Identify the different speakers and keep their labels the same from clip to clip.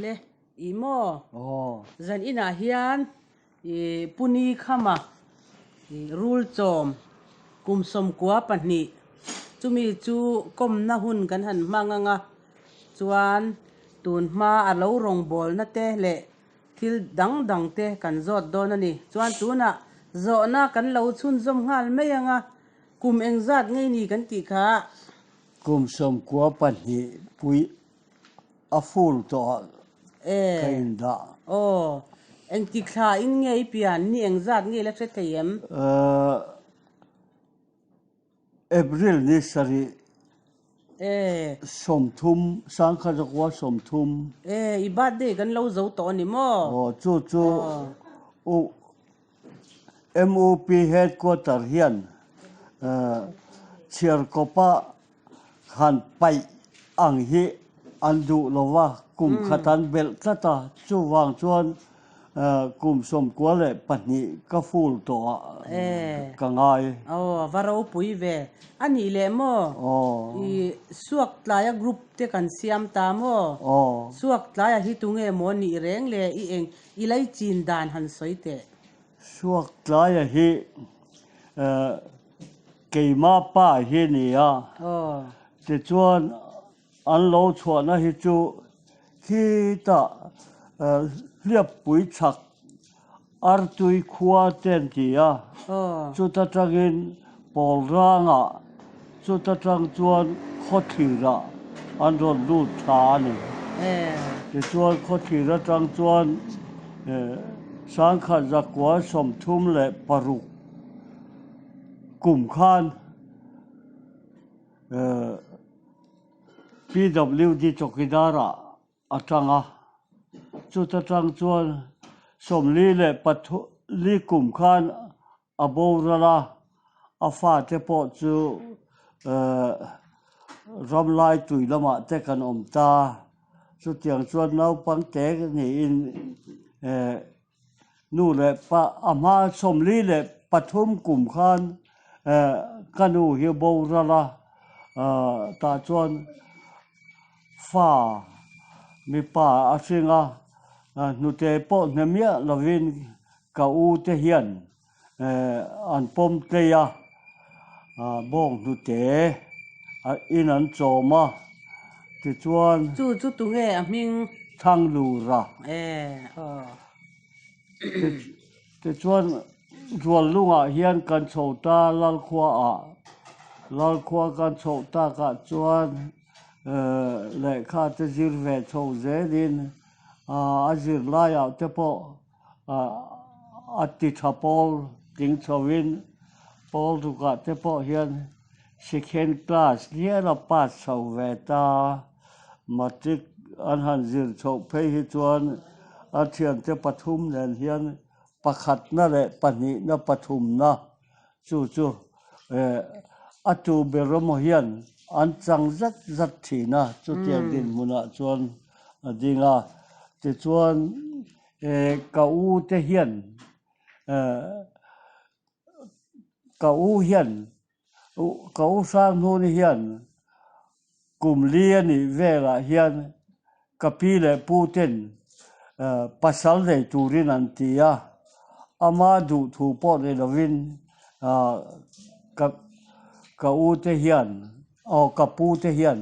Speaker 1: Le, i maw? Zan inah hian i Puni khama i rul chawm kum 92 chumi chu kawmna hun kan han hmang ang a, chuan tun hma a lo rawngbawlna te leh thil dang dang te kan zawt dawn a ni. Chuan tunah zawhna kan lo chhunzawm nghal mai ang a, kum engzat ngei ni kan tih kha?
Speaker 2: Kum 92 pui a full tawh ah ka indah.
Speaker 1: Aw, engtik thla in nge i pian ni engzat nge la hre thei em?
Speaker 2: April ni sarih 30 1930.
Speaker 1: I birthday kan lo zo tawh a ni maw?
Speaker 2: Aw, chu chu MUP headquarter hian chhiarkawpa han paih ang hi an duh lo va, kum khat an belh tlat a, chuvang chuan kum 92 ka ful tawh ah ka ngai.
Speaker 1: Aw, a va ropui ve. A nih leh maw? I Suaktlaia group te kan siam ta maw? Suaktlaia hi tunge maw nih reng le i eng I lei chin dan han sawi teh.
Speaker 2: Suaktlaia hi keimah pa hi a ni a, tichuan an lo chhuahna hi chu khitah hliappui chhak artui khua te an ti a, chuta tangin pawl rangah Chuta tang chuan khawthlir-ah an rawn lut thla a ni. Tichuan khawthlir atang chuan 1936 kum khan PWD chawkidar-ah a tang a. Chuta tang chuan 44 kum khan A boral a, a fate pawh chu ramlai tui lamah te kan awm ta. Chutiang chuan naupang te niin nu leh pa a hma 43 kum khan ka nu hi a boral a, tah chuan fa mipa a hring a, hnute pawh hne miah lovin Ka u te hian an pawm tlei a, bawng hnute in an chawm a, tichuan.
Speaker 1: Chu chu tunge a hming?
Speaker 2: Thanglura. Tichuan Ruallungah hian kan chho ta Lalkhuaah, Lalkhua kan chhoh takah chuan lehkha te zir ve chho zelin a zirlaiah te pawh A ti tha pawl tling chhoin pawl rukah te pawh hian second class hial a pass chho ve ta. Matric an han zir chhoh phei hi chuan a thiante pathum nen hian pakhatna leh pahnihna pathumna Chu chu a tu ber emaw hian an chang zat zat thin a, chutiang dinhmunah chuan a ding a. Tichuan ka u te hian ka u hian ka u Hranghnuni hian Kum li a nih velah hian ka pi leh pu ten pasal nei turin an ti a, ama duh thu pawh nei lovin ka ka u te hian aw ka pu te hian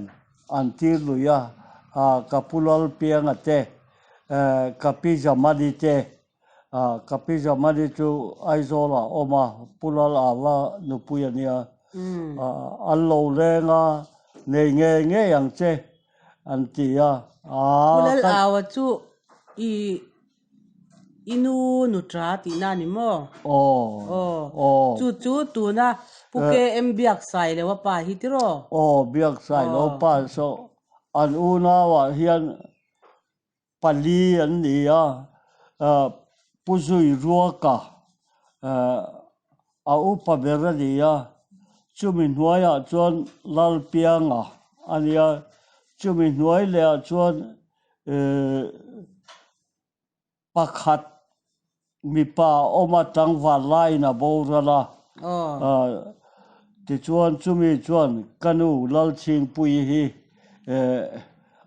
Speaker 2: an tir lui a, ka pu Lalpianga te ka pi Zamani te Ka pi Zamani chu Aizawl ah a awm a, Pu Lal Ava nupui a nia. An lo leng a, nei ngei ngei ang che an ti a.
Speaker 1: Pu Lal Ava chu i i nu nutra tihna a ni maw?
Speaker 2: Aw.
Speaker 1: Chu chu tuna Pu KM Biaksailo a pa hi tiraw?
Speaker 2: Aw, Biaksailo pa saw an unauah hian Pali an ni a, Pu Zui Ruaka a upa ber a ni a, chumi hnuaiah chuan Lalpianga a ni a, chumi hnuai lehah chuan pakhat Mipa awm a tlangval laiin a boral a, tichuan chumi chuan ka nu Lalchhingpuii hi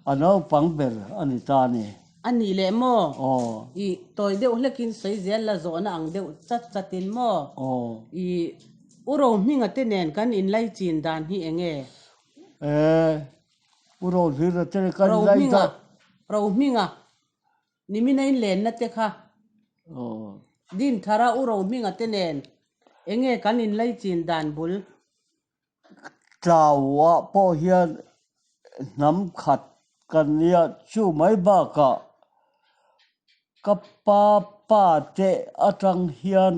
Speaker 2: a naupang ber a ni ta a ni.
Speaker 1: A nih leh maw?
Speaker 2: Aw.
Speaker 1: I tawi deuh hlekin sawi zel la zawhna ang deuh chat chatin maw?
Speaker 2: Aw.
Speaker 1: I U Rohminga te nen kan inlaichin dan hi eng nge?
Speaker 2: E, U Rohminga te nen kan inlai dan.
Speaker 1: Rohminga, Nimina inlenna te kha.
Speaker 2: Aw.
Speaker 1: Dinthara U Rohminga te nen eng nge kan inlaichin dan bul?
Speaker 2: Tlauah pawh hian hnam khat kan nia chu mai bakah ka pa pa te atang hian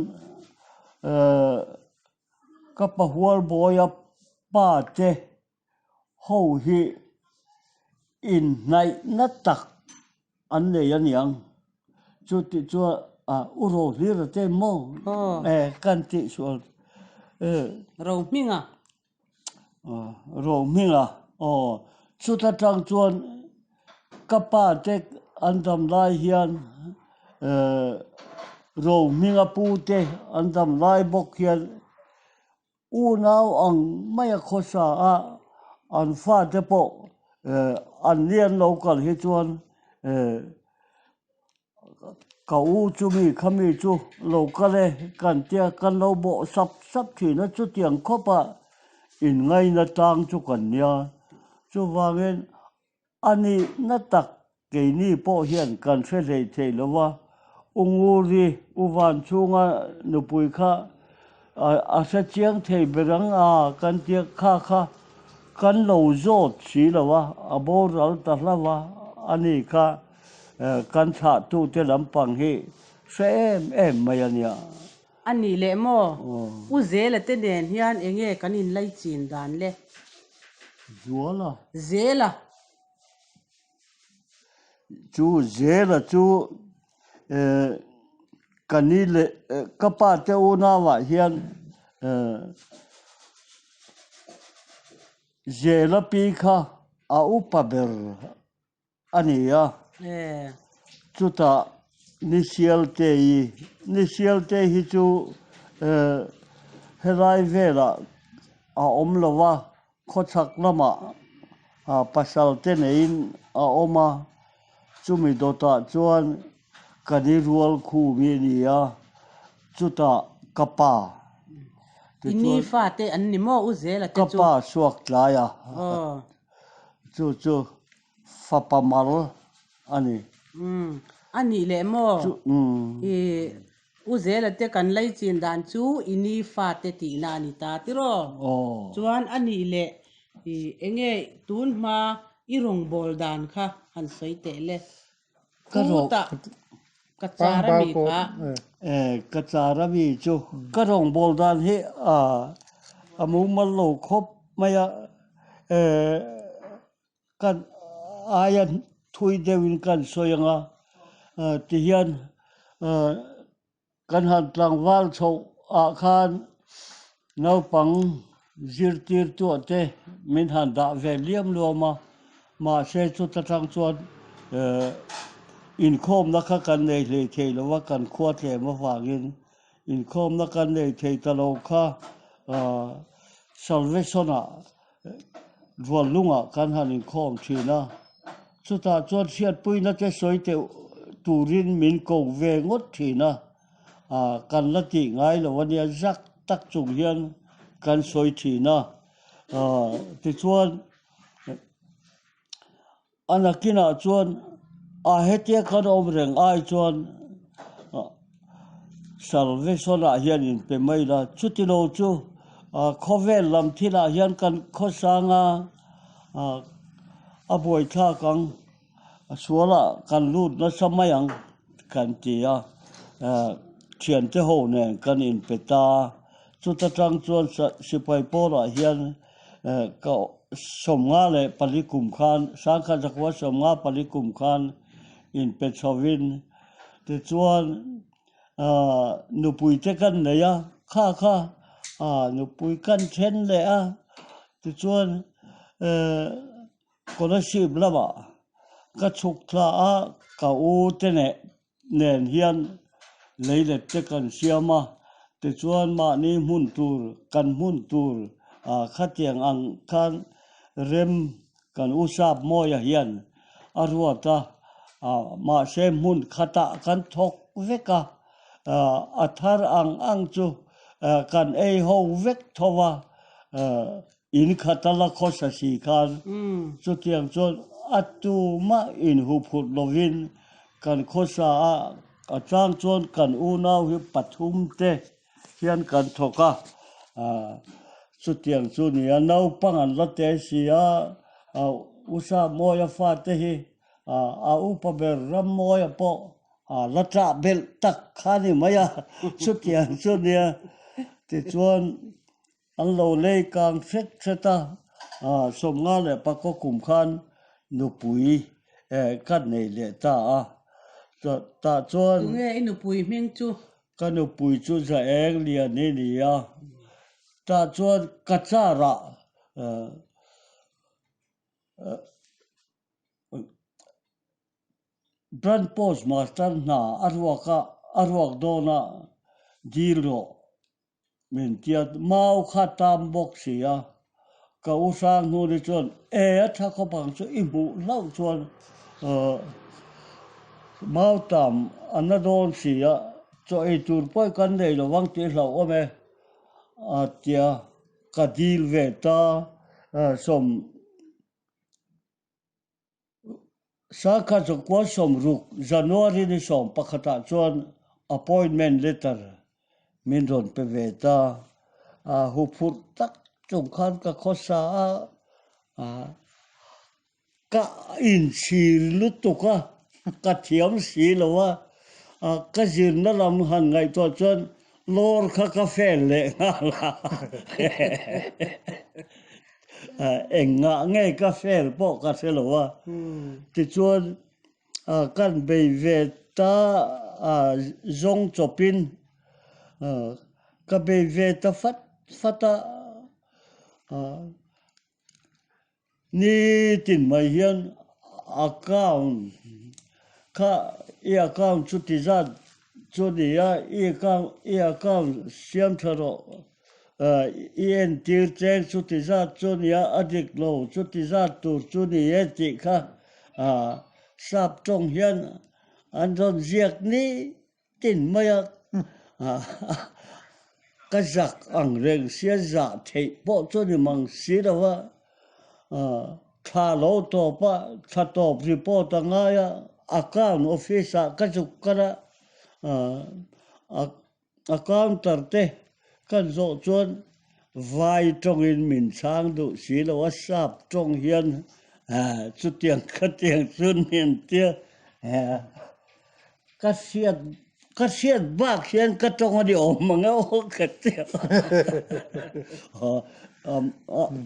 Speaker 2: ka pahual bawia pa te ho hi inhnaihna tak an nei a niang. Chutih chuan ah u Rohlira te maw e kan tih sual e.
Speaker 1: Rohminga.
Speaker 2: Rohminga aw chuta tang chuan ka pa te an dam lai hian Rohminga pu te an dam lai bawk hian Unau ang maia khawsa a an fate pawh an lian lo kal hi chuan ka u chu mi kha mi chu lo kal e kan tia kan lo bawh sap sap thin a chutiang khawpa inngaina tlang chu kan nia chuvangin A nihna tak keini pawh hian kan hre hlei thei lo va, U Nguri, U Vanchhunga nupui kha a hre chiang thei ber ang a kan tia kha kha kan lo zawt si lo va, a boral ta hlau a, a ni kha kan thlahtute lampang hi hre em em mai a nia.
Speaker 1: A nih leh maw? U Zela te nen hian enge kan inlaichin dan le?
Speaker 2: Zuala.
Speaker 1: Zela.
Speaker 2: Chu Zela chu ka ni leh ka pa te unauah hian Zela pi kha a upa ber a ni a. Chutah Nisialtei, Nisialtei hi chu helai velah a awm lo va, khawchhak lamah pasal te neiin a awm a, chumi dawtah chuan ka ni rual khumi a ni a, chutah ka pa.
Speaker 1: I ni fate an ni maw u Zela te
Speaker 2: chu? Ka pa suak tlai a. Chu chu fapa mal a ni.
Speaker 1: Umm, a nih leh maw?
Speaker 2: Chu, umm.
Speaker 1: I U Zela te kan leichin dan chu i ni fate tihna a ni ta tiraw?
Speaker 2: Aw.
Speaker 1: Chuan a nih leh i enge tun hma i rawngbâwl dan kha han sawi teh le.
Speaker 2: Ka rawng.
Speaker 1: Khutah ka char a mi kha.
Speaker 2: E, ka char a mi chu ka rawngbâwl dan hi a a mumal lo khawp mai a. E, kan aia thui deuhin kan sawi ang a, tihian Kan han tlangval chhoh ah khan naupang zirtirtuah te min han dah ve liam luam a, mahse chuta tang chuan inkhawmna kha kan nei hlei thei lo a, kan khua tlem avangin inkhawmna kan nei thei ta lo kha Salvation ah Ruallungah kan han inkhawm thin a, chutah chuan hriatpuina te sawi teuh turin min ko ve ngawt thin a, ah kan la tih ngai lo a nia zak tak chung hian kan sawi thin a, ah tichuan A nakinah chuan a hetia kan awm reng ai chuan Salvation ah hian in pe mai la, chuti lo chu khawvel lam thilah hian kan khawsang a, a buaithlak ang, a sualah kan lut nasa mai ang kan ti a, thiante ho nen kan inpe ta a, chuta tang chuan sipai pawlah hian Ka 54 kum khan, 1994 kum khan inpe chhovin tichuan nupui te kan nei a, kha kha nupui kan then leh a, tichuan scholarship lamah ka chhuk thla a, ka u te neh nen hian leilet te kan siam a, tichuan mahni hmun tur kan hmun tur ah khatiang ang khan rem kan u sap mawia hian a ruat a, mahse hmun khatah kan thawk vek a, a thar ang ang chu kan ei ho vek tho a, in khata la khawsa si khan chutiang chuan a tumah inhuphurh lovin kan khawsa a, a chang chuan kan unau hi pathum te hian kan thawk a, chutiang chu ni a, naupang an la te si a, Usa Mawia fate hi a upa ber Rammawia pawh la ṭah belh tak kha a ni mai a, chutiang chu nia tichuan an lo lei kang hret hret a, 50 leh pakaw kum khan nupui ka nei leh ta a, tah chuan.
Speaker 1: Tunge i nupui hming chu?
Speaker 2: Ka nupui chu za eng lian i ni a, tah chuan ka car ah Branch Post Master hna a ruak a, a ruak dawn a dil rawh min tia mau kha tam bawk si a, ka u hrang hnu ni chuan e a tha khawp ang chu i hmuh hlauh chuan mau tam a na dawn si a, chaw ei tur pawh kan nei lo vang tih hlauhawm e a tia ka dil ve ta sawm. Sakha chawkua 60 January ni 11 ah chuan appointment letter min rawn pe ve ta. Huphurh tak chung khan ka khawsa a, ka inchhir lutuk a, ka thiam si lo a, ka zirna lam han ngaihtuah chuan lawr kha ka fail leh nghal a. Eng ngah nge ka fail pawh ka hre lo a, tichuan kan bei ve ta zawng chawpin ka bei ve ta fat fat a, nitin mai hian account kha i account chu ti zat chu a ni a, i account i account siam tha rawh. I entir cheng chuti zat chu nia a dik lo chuti zat tur chu ni e tih kha sap tawng hian an rawn ziak ni tin mai a, ka zak ang reng sia zah theih pawh chu ni mang si lo a, thla lo tawp a, thla tawp report a ngai a, account office ah ka zuk kal a, A counter te kan zawh chuan vai tawngin min chhang duh si lo a, sap tawng hian chutiang khatiang chu nen tia ka hriat ka hriat bak hian ka tawng a ni awm ang e aw ka ti a,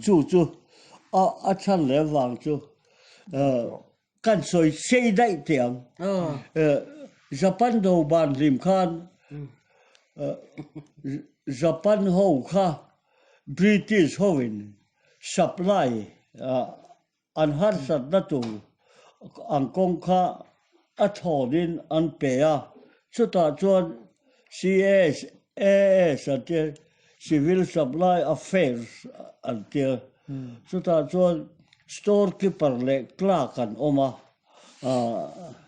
Speaker 2: chu chu a chhan leh vang chu. Kan sawi sei daih teh ang. Japan do ban hlim khan Japan ho kha British ho in supply an harsatna tur ang kawng kha a thawn in an pe a, chutah chuan CAS an tia Civil Supply Affairs an tia. Chutah chuan store keeper leh clerk an awm a,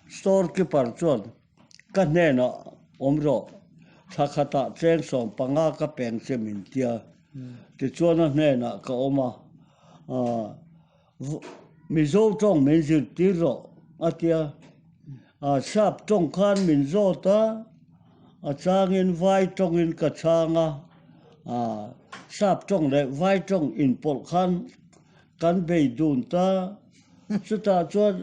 Speaker 2: store keeper chuan ka hnenah awm rawh, thla khatah cheng 15 ka peng che min tia. Tichuan a hnenah ka awm a, Mizo tawng min zirtir rawh a tia, sap tawng khan min zawt a, a changin vai tawngin ka chhang a, sap tawng leh vai tawng inpawlh khan kan bei dun ta, chutah chuan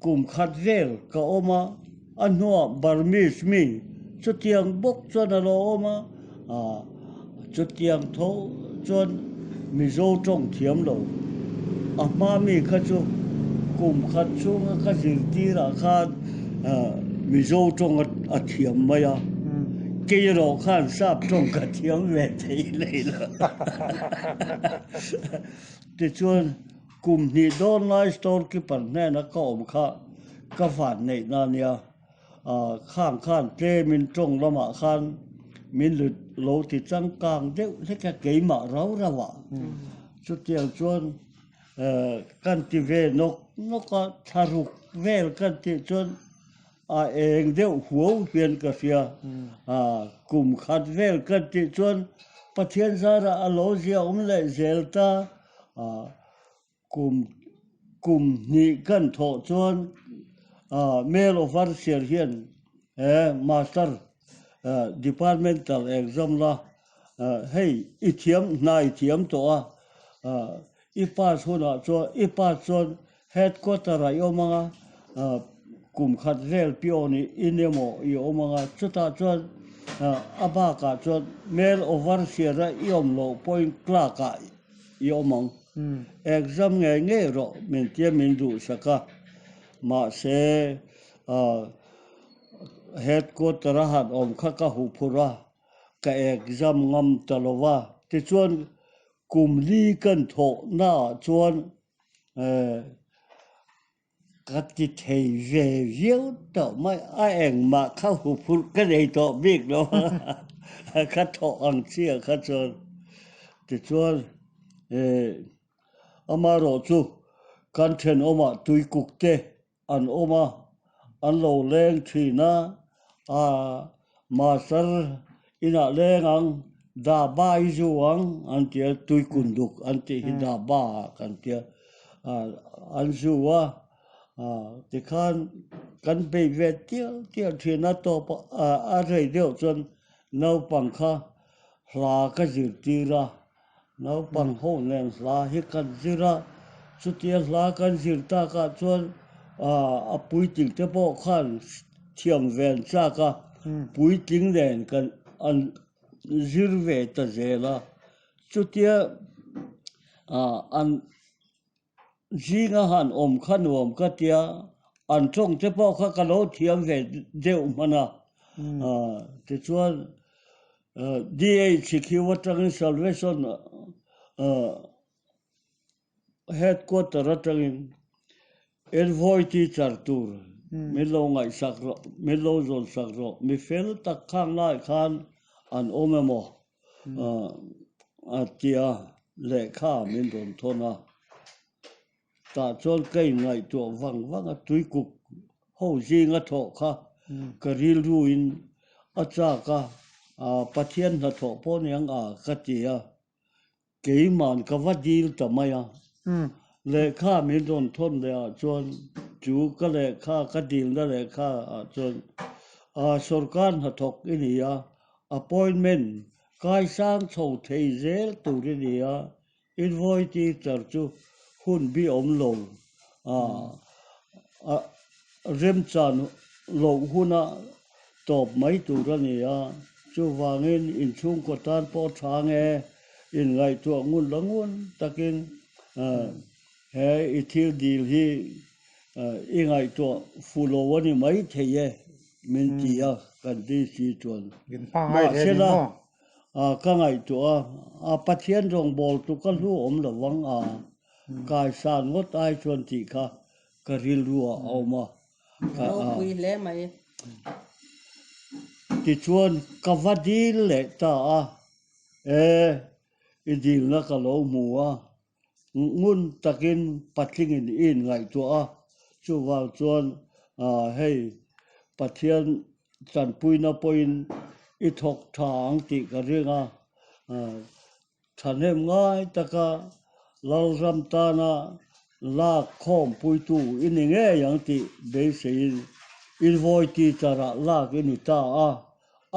Speaker 2: kum khat vel ka awm a, a hnuah Burmese mi chutiang bawk chuan a lo awm a, chutiang tho chuan Mizo tawng thiam lo. A hma mi kha chu kum khat chhunga ka zirtirah khan Mizo tawng a thiam mai a, kei erawh khan sap tawng ka thiam ve thei leh lo. Tichuan. Kum hnih dawn lai store keeper hnena ka awm kha ka van neih na nia, khang khan tlemin tawng lamah khan min lut lo ti changkang deuh hlek a keimah rau rau ah. Chutiang chuan. Kan ti ve nawk nawk a, thlaruk vel kan tih chuan a eng deuh huau hian ka hria. Kum khat vel kan tih chuan Pathian zarah a lo zia awm leh zel ta. Kum kum hnih kan thawh chuan Male Overseer hian he Master Departmental exam la hei i thiam hna i thiam tawh a, i pass hunah chuan i pass chuan Headquarter ah i awm ang a, kum khat vel pion i in emaw i awm ang a, chutah chuan a bakah chuan Male Overseer a i awm loh pawhin clerk ah i awm ang. Exam ngei ngei rawh min tia min duhsak a, mahse headquarter a han awm kha ka huh phurh a, ka exam ngam ta lo va. Tichuan kum li kan thawh naah chuan ka ti thei ve viau tawh mai a, engmah kha huh phurh ka nei tawh bik lo a, ka thawh ang chiah kha chuan. Tichuan amaherawh chu kan thenawmah tuikuk te an awm a, an lo leng thin a, aah Master inah leng ang, Daba i zu ang an ti a, Tuikunduk an tih hi Daba ah kan ti a, aah an zu a, aah tikhan kan bei ve tial tial thin a, tawp a rei deuh chuan naupang kha hla ka zirtir a. Naupang ho nen hla hi kan zir a, chutia hla kan zir takah chuan a puitling te pawh khan thiam ve an chak a, puitling nen kan an zir ve ta zel a, chutia an zinga han awm kha nuam ka tia, an tawng te pawh kha ka lo thiam ve deuh hman a, tichuan DHQ atangin Salvation Headquarter atangin Envoy teacher tur min lo ngaihsak rawh, min lo zawnsak rawh, mi fel tak khang lai khan an awm emaw a tia lehkha min rawn thawn a. Tah chuan ka inngaihtuah vang vang a, tuikuk ho zinga thawh kha ka rilruin a chak a, Pathian hnathawh pawh ni ang a ka ti a, keiman ka va dil ta mai a. Lehkha min rawn thawn leh ah chuan chu ka lehkha ka dilna lehkha ah chuan sawrkar hnathawk i ni a, appointment kaisang chho thei zel tur i ni a, Invawi teacher chu hun bi awm lo a, remchan loh huna tawp mai tur a ni a, chuvangin inchhungkaw tan pawh tha nge inngaihtuah ngun la ngun takin he i thil dil hi i ngaihtuah fu lo a ni mai thei e min ti a kan DC chuan. Mahsela Ka ngaihtuah a, a Pathian rawngbâwl chu ka hlu awm lo vang a, kaisan ngawt ai chuan tih kha ka rilru ah a awm a.
Speaker 1: Ropui hle mai.
Speaker 2: Tichuan ka va dil leh ta a, e, i dilna ka lo hmu a, ngun takin patlingin i inngaihtuah a, chuvang chuan hei Pathian tanpuina pawhin i thawk tha ang tih ka ring a, thahnem ngai taka Lalram tana lak khawmpuitu i ni ngei ang tih beiseiin invawi teacher ah lak i ni ta a,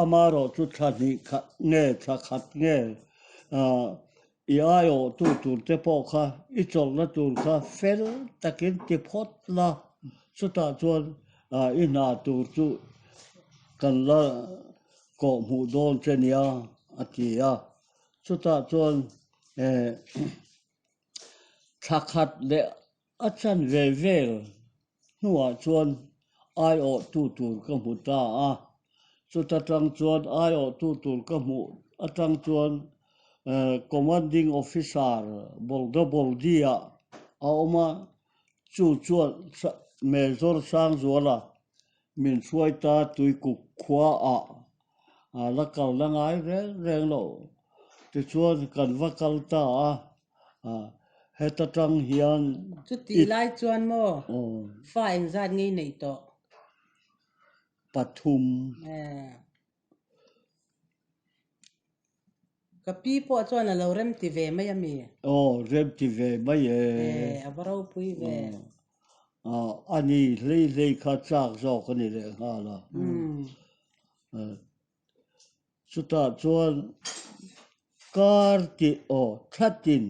Speaker 2: amaherawh chu thla hnih khat nge thla khat nge I aiawhtu tur te pawh kha i chawlhna tur kha fel takin ti phawt la, chutah chuan i hna tur chu kan la kawh hmuh dawn che nia a ti a. Chutah chuan thla khat leh a chan ve vel hnuah chuan aiawhtu tur ka hmu ta a, chuta tang chuan aiawhtu tur ka hmuh atang chuan Commanding Officer Boldaboldi-ah a awm a, chu chuan Major Sangzuala min hruai ta Tuikuk khuaah la kal la ngai reng reng lo. Tichuan kan va kal ta a. Heta tang hian
Speaker 1: Chutih lai chuan maw fa engzat ngei neih tawh?
Speaker 2: Pathum.
Speaker 1: Ka pi pawh chuan a lo rem ti ve mai a mi?
Speaker 2: Aw, rem ti ve mai e.
Speaker 1: E, a va ropui ve.
Speaker 2: A ni hlei hlei kha chak zawk a ni leh nghal a. Chutah chuan kar tih aw thlatin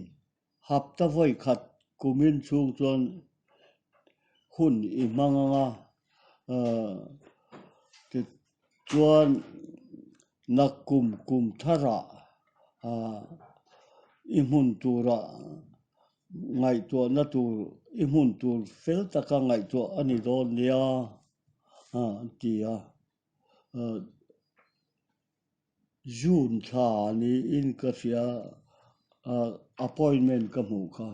Speaker 2: hapta vawi khat kumin chhung chuan hun i hmang ang a, tichuan nakkum kum tharah i hmun turah ngaihtuahna tur i hmun tur fel taka ngaihtuah a ni dawn nia an ti a. June thla niin ka hria appointment ka hmuh kha.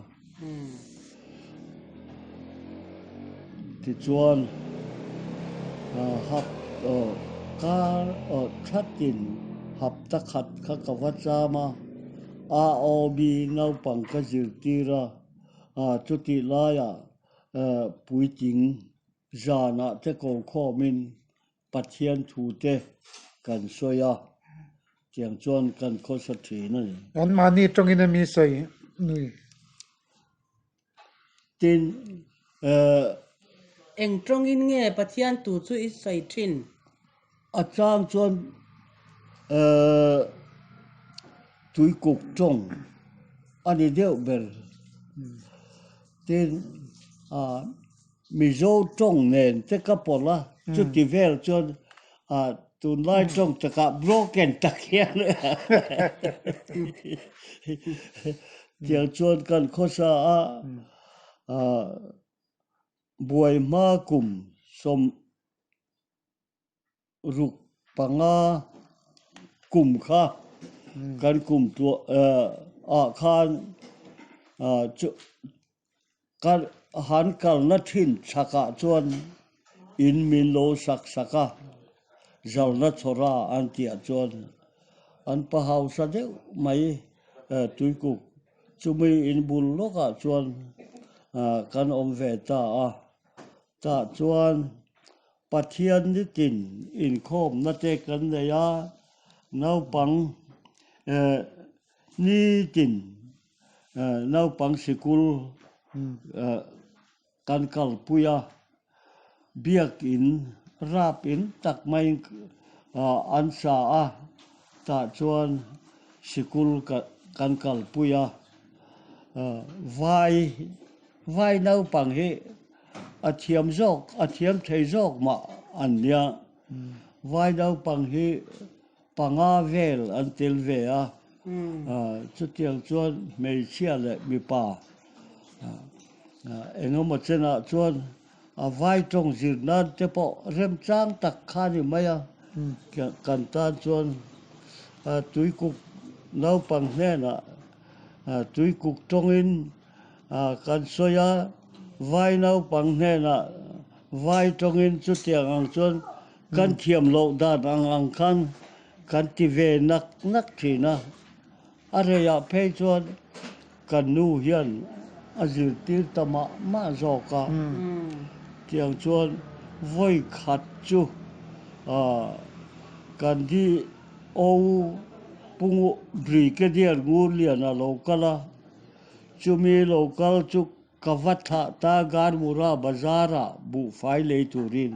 Speaker 2: Tichuan hap kar thatin hapta khat kha ka va cham a, AOB naupang ka zirtir a, chutih laiah puitling Zanah te ko khawmin Pathian thu te kan sawi a, tiang chuan kan khawsa thin a ni.
Speaker 3: Anmahni tawngin a mi sawi nui.
Speaker 2: Tin, eh.
Speaker 1: Eng tawngin nge Pathian thu chu i sawi thin?
Speaker 2: A chang chuan eh tuikuk tawng a ni deuh ber. Tin, ah. Mizo tawng nen te ka pawlh a, chuti vel chuan tunlai tawng takah broken tak hian tiang chuan kan khawsa a, buai hma kum sawm Ruk panga kum kha kan kum tuah ah khan kan han kalna thin chhakah chuan in min lo sak sak a, zalna chhawra an tih ah chuan an pa hausa deuh mai tuikuk chumi in bul lawkah chuan kan awm ve ta a, tah chuan Pathian nitin inkhawmna te kan nei a, naupang nitin naupang sikul kan kalpui a, biakin rap in tak mai an sa a, tah chuan sikul kan kalpui a, vai vai naupang hi. A thiam zawk, a thiam thei zawk mah an nia. Vai naupang hi panga vel an tel ve a, chutiang chuan hmeichhia leh mipa engemaw chenah chuan a vai tawng zir nan te pawh remchang tak kha a ni mai a, kan tan chuan tuikuk naupang hnenah tuikuk tawngin Kan sawi a, vai naupang hnenah vai tawngin chutiang ang chuan kan thiam loh dan ang ang khan kan ti ve nak nak thin a. A reiah phei chuan kan nu hian a zirtir ta mah mah zawk a. Tiang chuan vawi khat chu kan di o Pu Brigadier Ngurliana lo kal a. Chumi lo kal chu ka va thlah ta Garmura bazar-ah buhfai lei turin.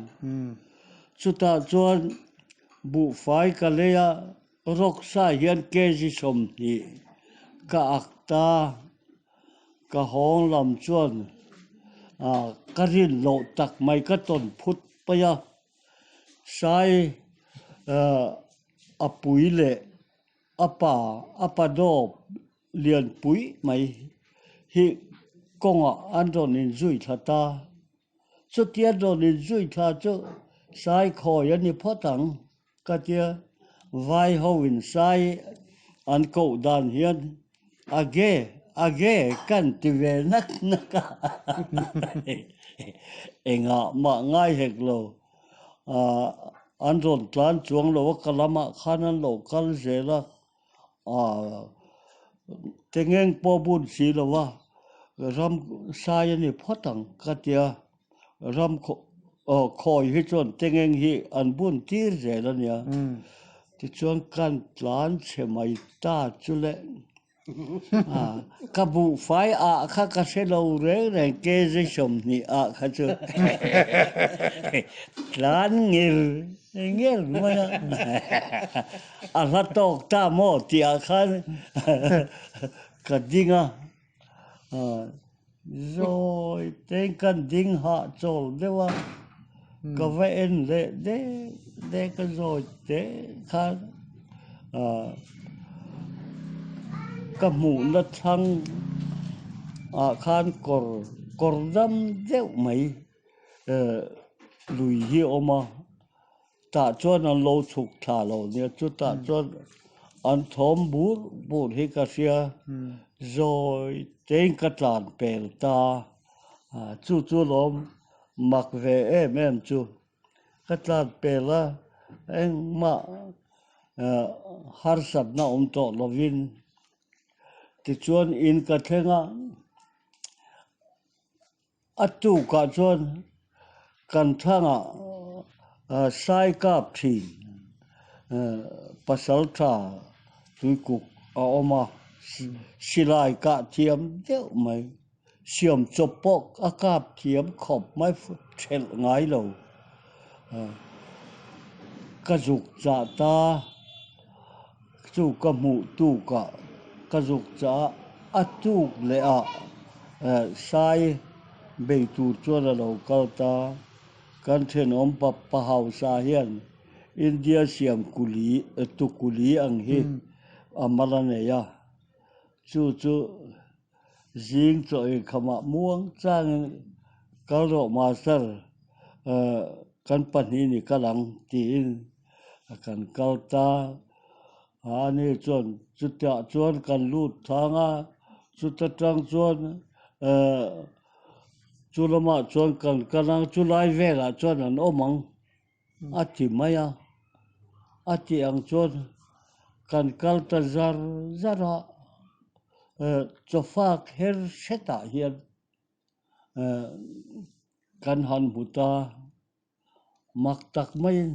Speaker 2: Chutah chuan buhfai ka lei a, rawksa hian kg 20 ka ak ta. Ka hawng lam chuan ka rin loh tak mai ka tawn phut paih a, sai a pui leh a pa a pa dawp lianpui mai hi kawngah an rawn inzui thla ta. Chutia rawn inzui thla chu sai khawi a ni phawt ang ka tia vai ho in sai an koh dan hian a ge a ge kan ti ve nak nak a engah mah ngai hek lo an rawn tlan chuang lo a ka lamah khan an lo kal zel a. Tengeng pawh bun si lo a. Ram sai a ni phawt ang ka tia, ram khawi hi chuan tengeng hi an bun tir zel a nia. Tichuan kan tlan chhe mai ta chu le. Ka buhfai ah kha ka hre lo reng reng kg 20 ah kha chu tlan ngir ngir mai a. A hla tawk ta maw tih ah khan ka ding a. Zawi tein kan ding hah chawl deuh a, ka va en leh dek dek a zawi te khan ka hmuhna thlang ah khan kawr kawr dam deuh mai lui hi a awm a. Tah chuan an lo chhuk thla lo nia, chutah chuan an thawm bur bur hi ka hria, zawi tein ka tlan pel ta, chu chu lawm mak ve em em chu, ka tlan pel a, engmah harsatna awm tawh lovin tichuan in ka thleng a. A tukah chuan kan thangah sai kap thin pasal tha tuikuk a awm a, silai kah thiam deuh mai, siam chawp pawh a kap thiam khawp mai thelh ngai lo. Ka zuk chah ta, chu ka hmuh tukah ka zuk chah a, a tuk leh ah sai bei tur chuan a lo kal ta. Kan thenawm pa pa hausa hian India siam kuli tukuli ang hi a mal a nei a, chu chu zing chaw ei khamah muang changin kal rawh master kan pahnih ni kal ang tiin kan kal ta a ni chuan chutah chuan kan lut thang a chuta tang chuan chu lamah chuan kan kal a chulai velah chuan an awm ang a ti mai a a tih ang chuan kan kal ta zar zar a chawfak her hretah hian kan han hmu ta. Mak tak maiin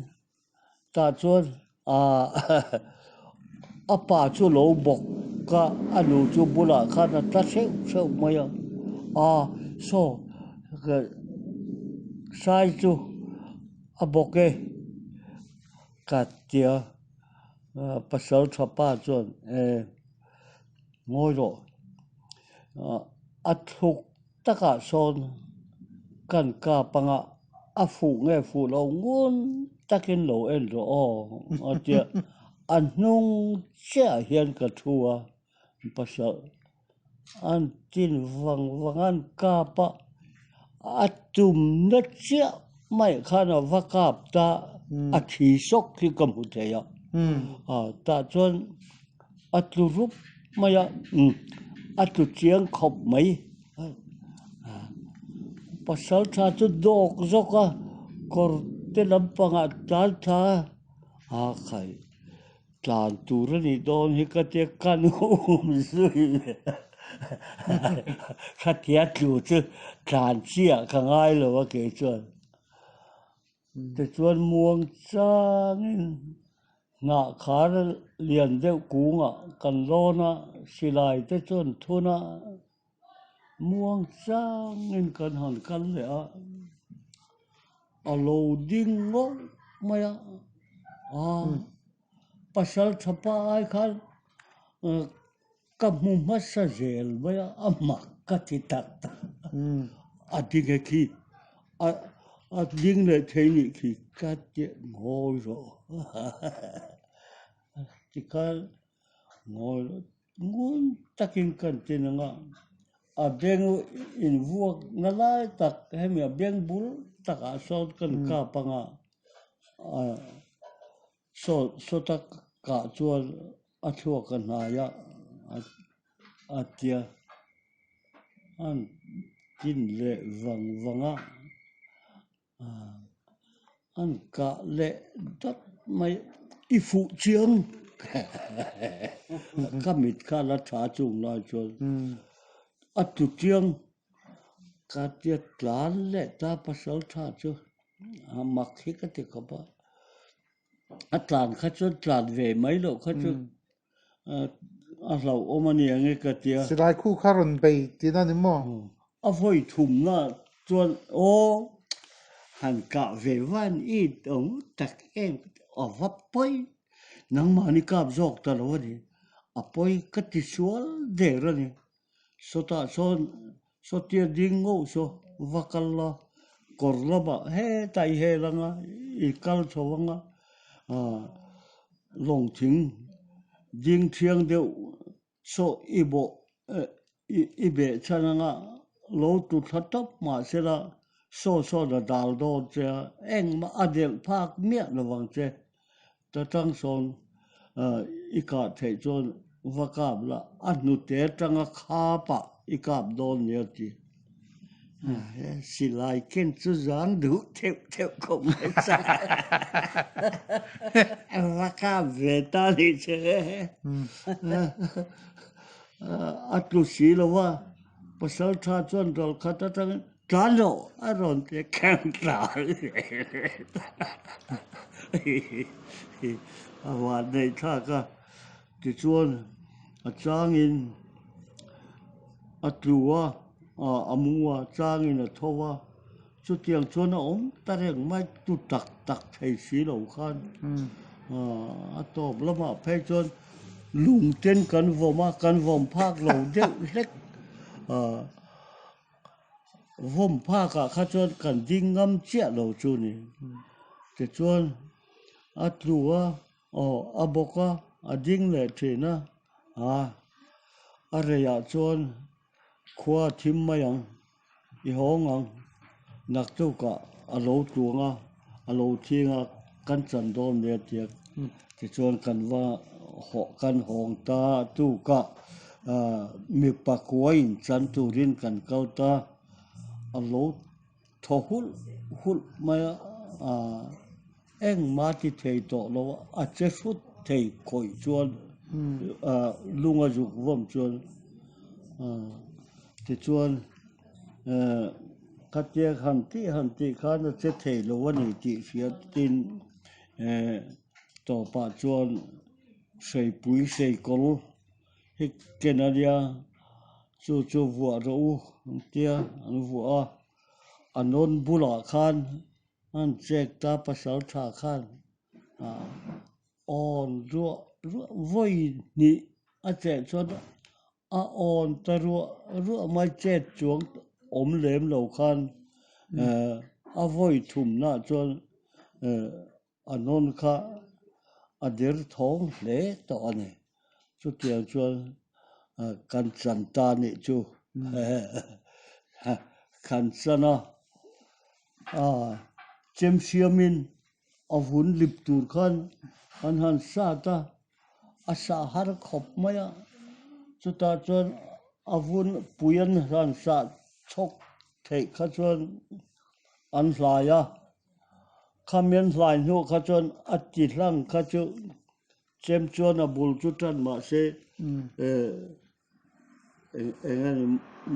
Speaker 2: tah chuan a pa chu lo bawk a, a nu chu bulah khan a tla hreuh hreuh mai a, a saw sai chu a bawk e ka tia pasal tha pa chuan e ngawi rawh a thluk Takah sawn kan kap anga a fuh nge fuh lo ngun takin lo en rawh aw a tia a hnung chiahah hian ka thu a pasal an tin vang vang an kap a a tumna chiah mai khan a va kap ta a thi sawk hi ka hmu thei a tah chuan A tlu rup mai a, a tlu chiang khawp mai. Pasal tha chu dawk zawk a, kawr te lampangah tlan thla a, a khai tlan tur a nih dawn hi ka tia kan um zui khatia tlu chu tlan chiah ka ngai lo a kei chuan. Tichuan muang changin hnah khar lian deuh kungah kan lawn a, silai te chuan thun a, muang changin kan han kal leh a, a lo ding ngawh mai a, aa pasal tha pa ai khan Ka hmu hmasa zel mai a, a mak ka ti tak tak. A ding e khi, a ding leh thei nih khi ka ti ngawi rawh. Tikhan ngawi rawh, ngun takin kan ti nang a, a beng invuak na lai tak hemi a beng bul takah sawn kan kap ang a, Saw saw tak kah chuan a thluak a hnai a a tia an tin leh vang vang a an kah leh dat mai i fuh chiang ka mit kha la tha chung lai chuan. A tlu chiang ka tia tlan leh ta pasal tha chu a mak hi ka ti khawp a. A tlan kha chuan tlan ve mai loh kha chu a hlauhawm a ni ang e ka tia.
Speaker 3: Silai khu kha rawn bei tihna ni maw?
Speaker 2: A vawi thumna chuan aw han kah ve van i awm tak em ka ti a va pawi nangmahni kap zawk ta lo a ni a pawi ka ti sual der a ni. Sawtah sawn sawtia ding ngauh saw va kal la kawr lamah hetah i hel anga i kal chho anga ah lawng thing ding thiang deuh saw i bawh eh i beh chhan anga lo tu thla tawp mahsela saw sawn a dal dawn che a engmah a delh phak miah lo vang che. Ta tang sawn i kah theih chuan va kap la, a hnute atanga khapah i kap dawn nia ti. Silai ken chu zang duh theuh theuh khawp mai cha. Va kap ve ta nih che. A tlu si lo va, pasal tha chuan ral khat atangin Tlan loh a rawn ti kher tlan a van neih thlak a, tichuan a changin a tlu a, a mu a, changin a tho a, chutiang chuan a awm ta reng mai tu tak tak thei si lo khan a tawp lamah phei chuan lung ten kan vawm a, kan vawm phak lo deuh hlek. Vawm phakah kha chuan kan ding ngam chiah lo chu ni. Tichuan a tlu a, aw a bawk a, a ding leh thin a, ah a reiah chuan khua a thim mai ang, i hawng ang, naktukah a lo tluang a, a lo thing a, kan chan dawn nia tia tichuan kan va hawh kan hawng ta tukah Mipa kuain chan turin kan kal ta, a lo thaw hulh hulh mai a, engmah ti thei tawh lo a, a che hrut thei khawih chuan lung a zuk vawm chuan tichuan khatia han tih han tih khan a che thei lo a ni tih hriatin tawpah chuan Hreipui hreikawl hi ken a nia, chu chu vuah rawh u an tia an vuah a, a nawn bulah khan an chek ta pasal tha khan ah awn ruah ruah vawi hnih a cheh chuan a awn ta ruah ruah mai chet chuang awm lem lo khan eh a vawi thumnah chuan eh. A nawn kha a der thawng hle tawh a ni. Chutiang chuan kan chan ta nih chu kan chan a, chem siamin a vun lip tur khan an han sat a, a sah har khawp mai a, chutah chuan a vun pui an han sah chhawk theih kha chuan an hlai a. Khamian hlai hnuah kha chuan a ti hlang kha chu chem chuan a bul chu tan mah se eng a ni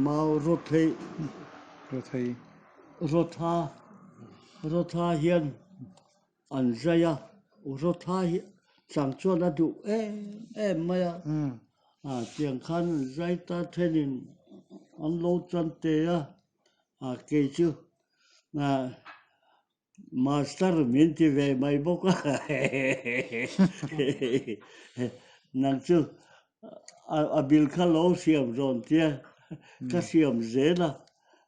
Speaker 2: mau rawthei rawtha rawtha hian an zai a rawtha hi chang chuan a duh em em mai a tiang khan an zai ta thenin an lo chan te a kei chu. Master min ti ve mai bawk a, nang chu a bil kha lo siam rawn tia ka siam zel a,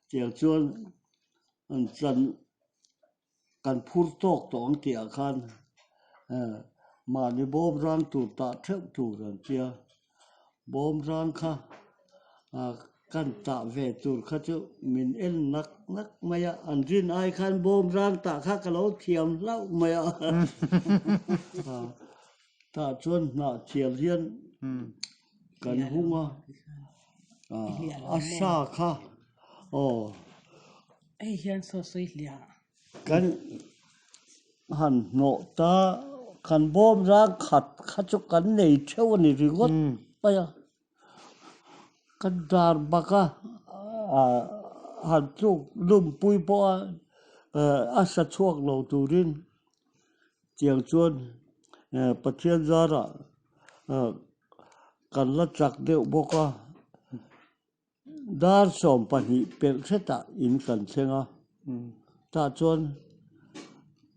Speaker 2: tiang chuan an chan kan phur tawk tawh ang tih ah khan mahni bawm rang tur tah theuh tur an tia, bawm rang kha Kan tah ve tur kha chu min en nak nak mai a, an rin ai khan bawm rang tah kha ka lo thiam hlauh mai a. Tah chuan hnah thial hian kan hung a, a sa kha aw.
Speaker 1: Hei hian saw sawi hliah.
Speaker 2: Kan han hnawh ta, kan bawm rang khat kha chu kan nei theuh a ni ringawt mai a. Ka dar bak a. han tluk lumpui pawh a a sa chhuak lo turin tiang chuan Pathian zarah kan la chak deuh bawk a. Dar 12 pelh hretah in kan thleng a, tah chuan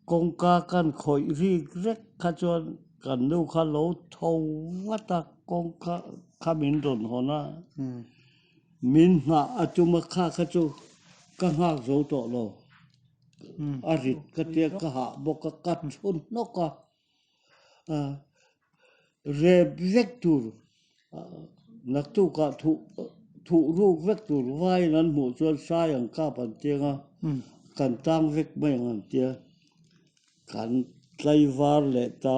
Speaker 2: kawngka kan khawih rik rek kha chuan kan nu kha lo tho vat a, kawngka kha min rawn hawn a, min nghah a tum a, kha kha chu ka nghak zo tawh lo, a rit ka tia ka hah bawk a, ka thu hnawk a. Rep vek tur naktukah thuh thuh ruk vek tur vaiin an hmuh chuan sai ang kap an tiang a, kan tang vek mai ang an tia, kan tlaivar leh ta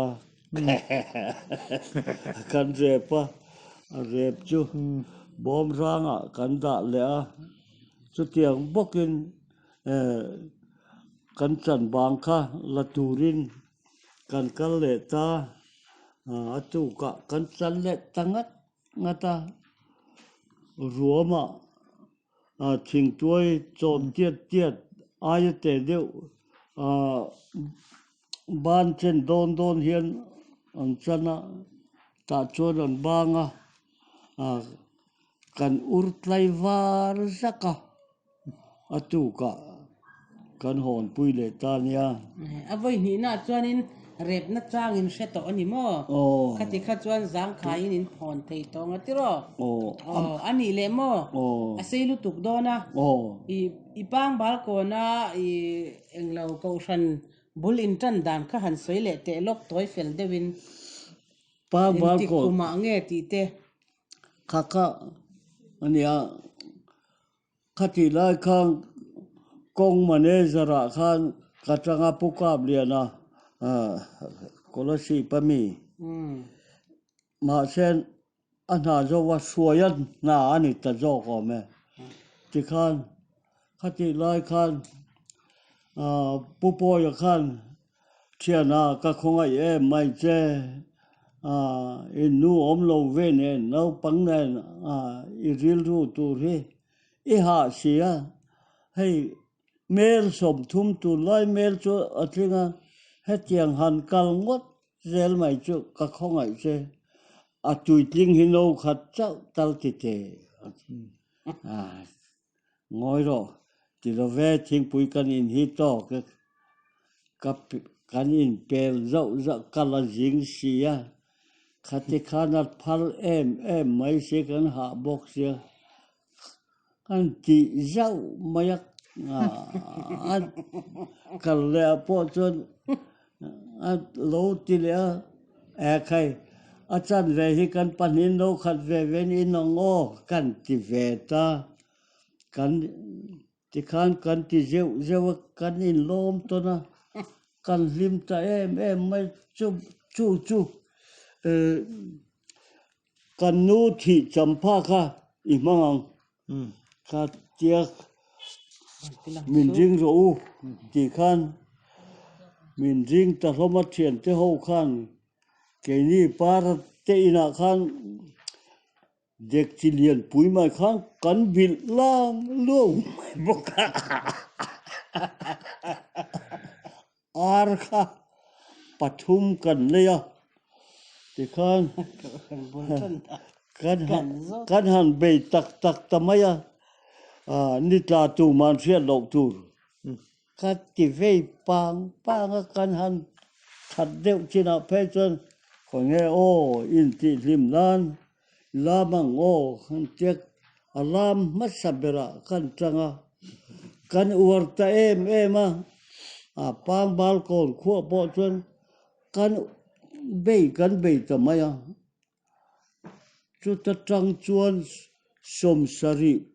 Speaker 2: kan rep a, a rep chu bawm rangah kan dah leh a, chutiang bawkin kan chan bang kha la turin. Kan kal leh ta, a tukah kan chan leh ta ngat ngat a, ruamah thingtuai chawm tiat tiat aia teh deuh ban chen dawn dawn hian an chan a, tah chuan an bang a, kan ur tlai var zak a. A tukah kan hawnpui leh ta nia.
Speaker 1: A vawi hnihnaah chuanin repna changin hre tawh a ni maw? Khati kha chuan zangkhaiin in phawn thei tawh ang a ti rawh. Aw, a nih leh maw? A sei lutuk dawn a. I pangbal kawna i englo kohhran bul intan dan kha han sawi leh teh lawk tawi fel deuhin.
Speaker 2: Pangbal
Speaker 1: Engtik
Speaker 2: kawn.
Speaker 1: kumah nge tih te.
Speaker 2: Kha kha a nia. Khatih lai khan kawng manager ah khan ka tanga Pu Kapliana Kolasib a mi mahse a hna zawk a hruai a hna a ni ta zawk awm e. Tikhan khatih lai khan Pu Pawia khan Thiana ka khawngaih em mai che, in nu awm lo ve nen naupang nen i rilru tur hi i hah si a, hei mel 30 tunlai mel chu a tling a, hetiang han kal ngawt zel mai chu ka khawngaih che, a tuitling hi no khat chauh tal ti teh. Ngawi rawh, ti lo ve thingpui kan in hi tawk e, ka kan in pel zauh zauh ka la zing si a, khati khan a phal em em mai si kan hah bawk sia, kan tih zauh mai a, a kal leh ah pawh chuan a lo ti leh a, ekhai a chanve hi kan pahnih no khat ve ve in ang aw kan ti ve ta. Kan tikhan kan ti zeuh zeuh a, kan inlawm tawn a, kan hlim ta em em mai chu chu chu kan nu thih champha kha i hmang ang kha tia min ring rawh u tih khan min ring ta hlawm a thiante ho khan keini par te inah khan Dek chi lian pui mai khan kan bilh lang luau mai bawk a, ar kha pathum kan nei a, tikhan kan han bei tak tak ta mai a, ni tla tuman hriat loh tur Ka ti vei pang pang a, kan han that deuh chinah phei chuan khawnge aw intihhlim nan lam ang aw kan tia a lam hmasa berah kan tang a, kan uar ta em em a, a pang bal kawn khuah pawh chuan kan bei kan bei ta mai a, chuta tang chuan 70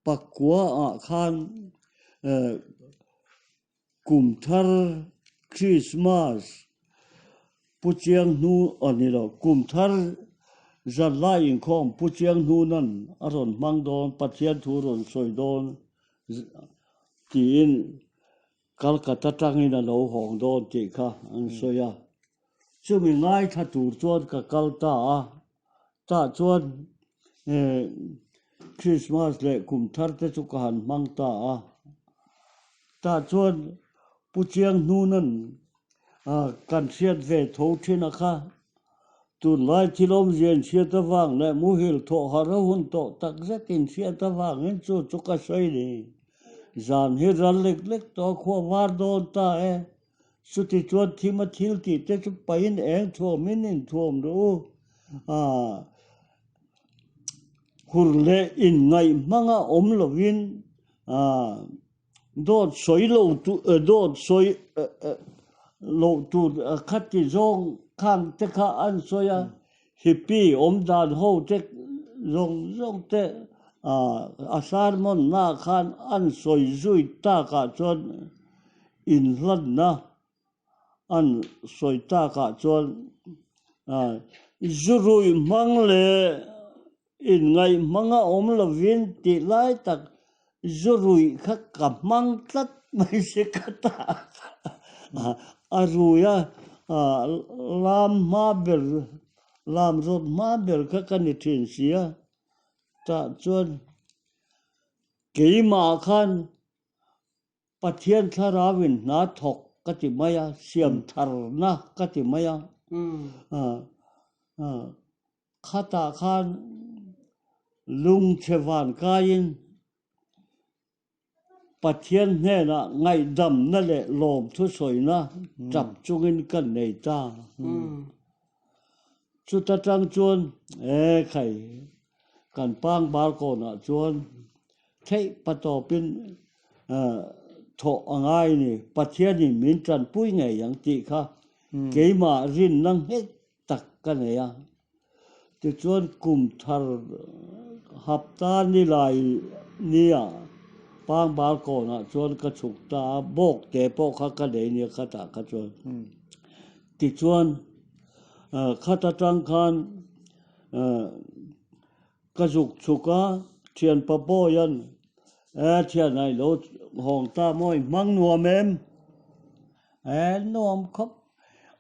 Speaker 2: Pakua ah khan kum thar Christmas Pu Chiang hnu a ni lo, kum thar zan lai inkhawm Pu Chiang hnunan a rawn hmang dawn, Pathian thu rawn sawi dawn tiin Calcutta tangin a lo hawng dawn tih kha an sawi a. Chumi ngaithla tur chuan ka kal ta a, tah chuan. Krismas leh kum thar te chu ka han hmang ta a. Tah chuan Pu Chiang Hnuna'n kan hriat ve tho thin a kha. Tunlai thil awmzia in hriat avang leh muhil thawh harh a hun tawh tak zet in hriat avangin chu chu ka sawi ni. Zan hi ral lek lek tawh a khua var dawn ta e. Chuti chuan thim a thil tih te chu pahin eng thuamin in thuam rawh u. Hur leh inngaih hmanga awm lovin dawt sawi lo dawt sawi loh tur khati zawng khang te kha an sawi a, hippie awm dan ho te zawng zawng te a sermon na khan an sawi zui takah chuan inhlanna an sawi takah chuan zu ruih hmang leh inngaih hmanga awm lovin tih lai tak zu ruih kha ka hmang tlat mai si ka ta a rui a lam hma ber lam rawt hma ber kha ka ni thin si a tah chuan keimah khan Pathian thlarauin hna thawk ka ti mai a, siam tharna ka ti mai a. Khatah khan lungchhe van kaiin Pathian hnenah ngaihdamna leh lawmthu sawina tap chungin ka nei ta. Chuta tang chuan e khai kan pang balkawnah chuan Theih patawpin thawh a ngai ni, Pathianin min tanpui ngei ang tih kha keimah rinna nghet tak ka nei a. Tichuan kum thar hapta ni lai nia Pangbal kawnah chuan ka chhuk ta a, bawk te pawh kha ka nei nia khatah kha chuan. Tichuan khat atang khan Ka zuk chhuk a, thianpa Bawia'n, E thian ai lo hawng ta maw i hmang nuam em? E nuam khawp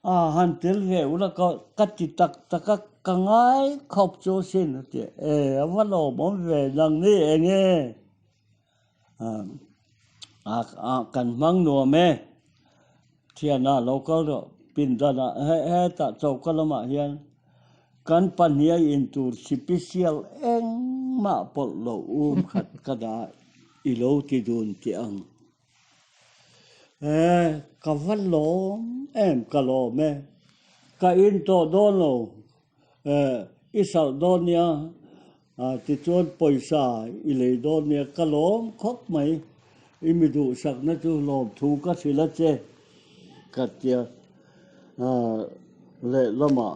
Speaker 2: a, han tel ve ula ka ka ti tak tak a, ka ngai khawp chu asin a ti. E a va lawmawm ve nang ni eng e? A kan hmang nuam e, thiana lo kal rawh pindanah hetah choka lamah hian kan pahnih a in tur sipisial engmah pawlh lo um khat ka dah i lo ti dun tih ang. E ka va lawm em ka lawm e, ka in tawh dawn lo e i salh dawn nia. Tichuan pawisa i lei dawn nia ka lawm khawp mai, i mi duhsakna chu lawmthu ka hrilh a che ka tia. Lehlamah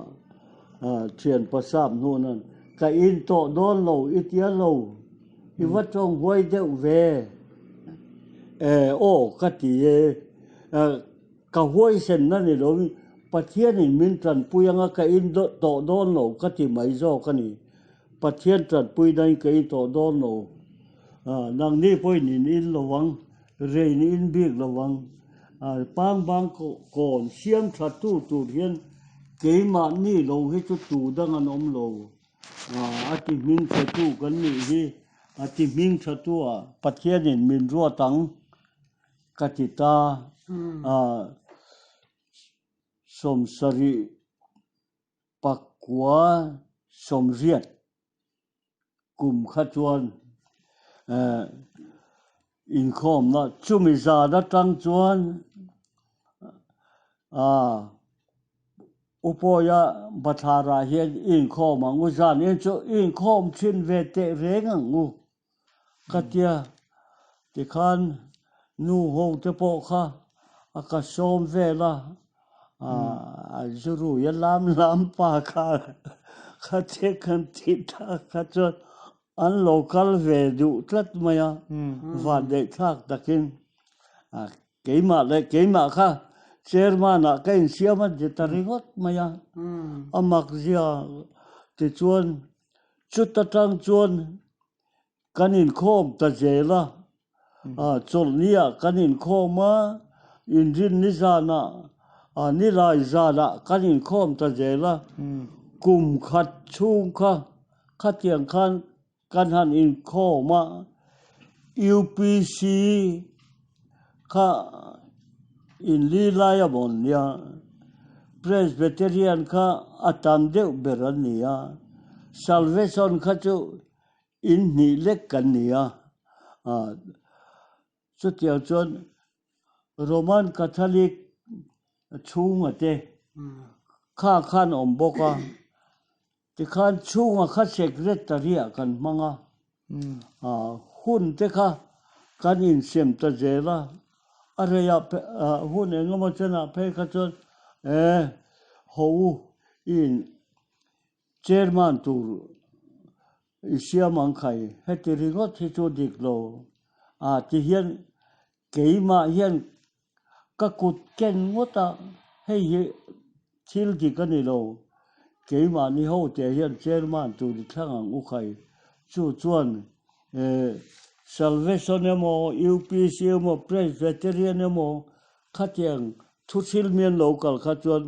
Speaker 2: thianpa sap hnuhna'n ka in tawh dawn lo i tia lo, i va tawng huai deuh ve e aw ka ti e. Ka huaisenna ni loin Pathianin min tanpui anga ka in tawh dawn lo ka ti mai zawk a ni. Pathian tanpui nain ka in tawh dawn lo. Nangni pawhin in in lo ang, rein in bik lo ang. Pangbang kawn siam tha tu tur hian keimahni lo hi chu tu dang an awm lo. A ti hming tha tu kan nih hi, a ti hming tha tu ah Pathianin min ruat ang. Ka ti ta a, sawmsarih pakua sawmriat kum kha chuan inkhawmna chumi zan atang chuan U Pawia bathlarah hian inkhawm ang u, zan in chu inkhawm thin ve teh reng ang u. Ka tia, tikhan nu ho te pawh kha a ka sawm vel a, a zu rui a lam lam pa kha kha te kan tih tak kha chuan an lo kal ve duh tlat mai a, vanneih thlak takin keimah leh keimah kha chairman ah ka insiam a ti ta ringawt mai a, a mak zia tichuan Chuta tang chuan kan inkhawm ta zel a, chawlhniah kan inkhawm a, inrin ni zanah, nilai zanah kan inkhawm ta zel a, kum khat chhung kha khatiang khan. Kan han inkhawm a, UPC kha inli lai a mawn nia, Presbyterian kha a tam deuh ber an ni a, Salvation kha chu inhnih lek kan ni a, Chutiang chuan Roman Catholic chhunga te kha khan awm bawk a, tikhan chhunga kha secretary ah kan hmang a, hun te kha kan insem ta zel a, a reiah hun eng emaw chenah phei kha chuan e ho u i in chairman tur I siam ang khai, heti ringawt hi chu dik lo. A ti hian keimah hian ka kut ken ngawt a, hei hi thil dik a ni lo. Keimahni ho teh hian chairman tur i thlang ang u khai. Chu chuan Salvation emaw, UPC emaw, Presbyterian emaw khatiang thuthil mian lo kal kha chuan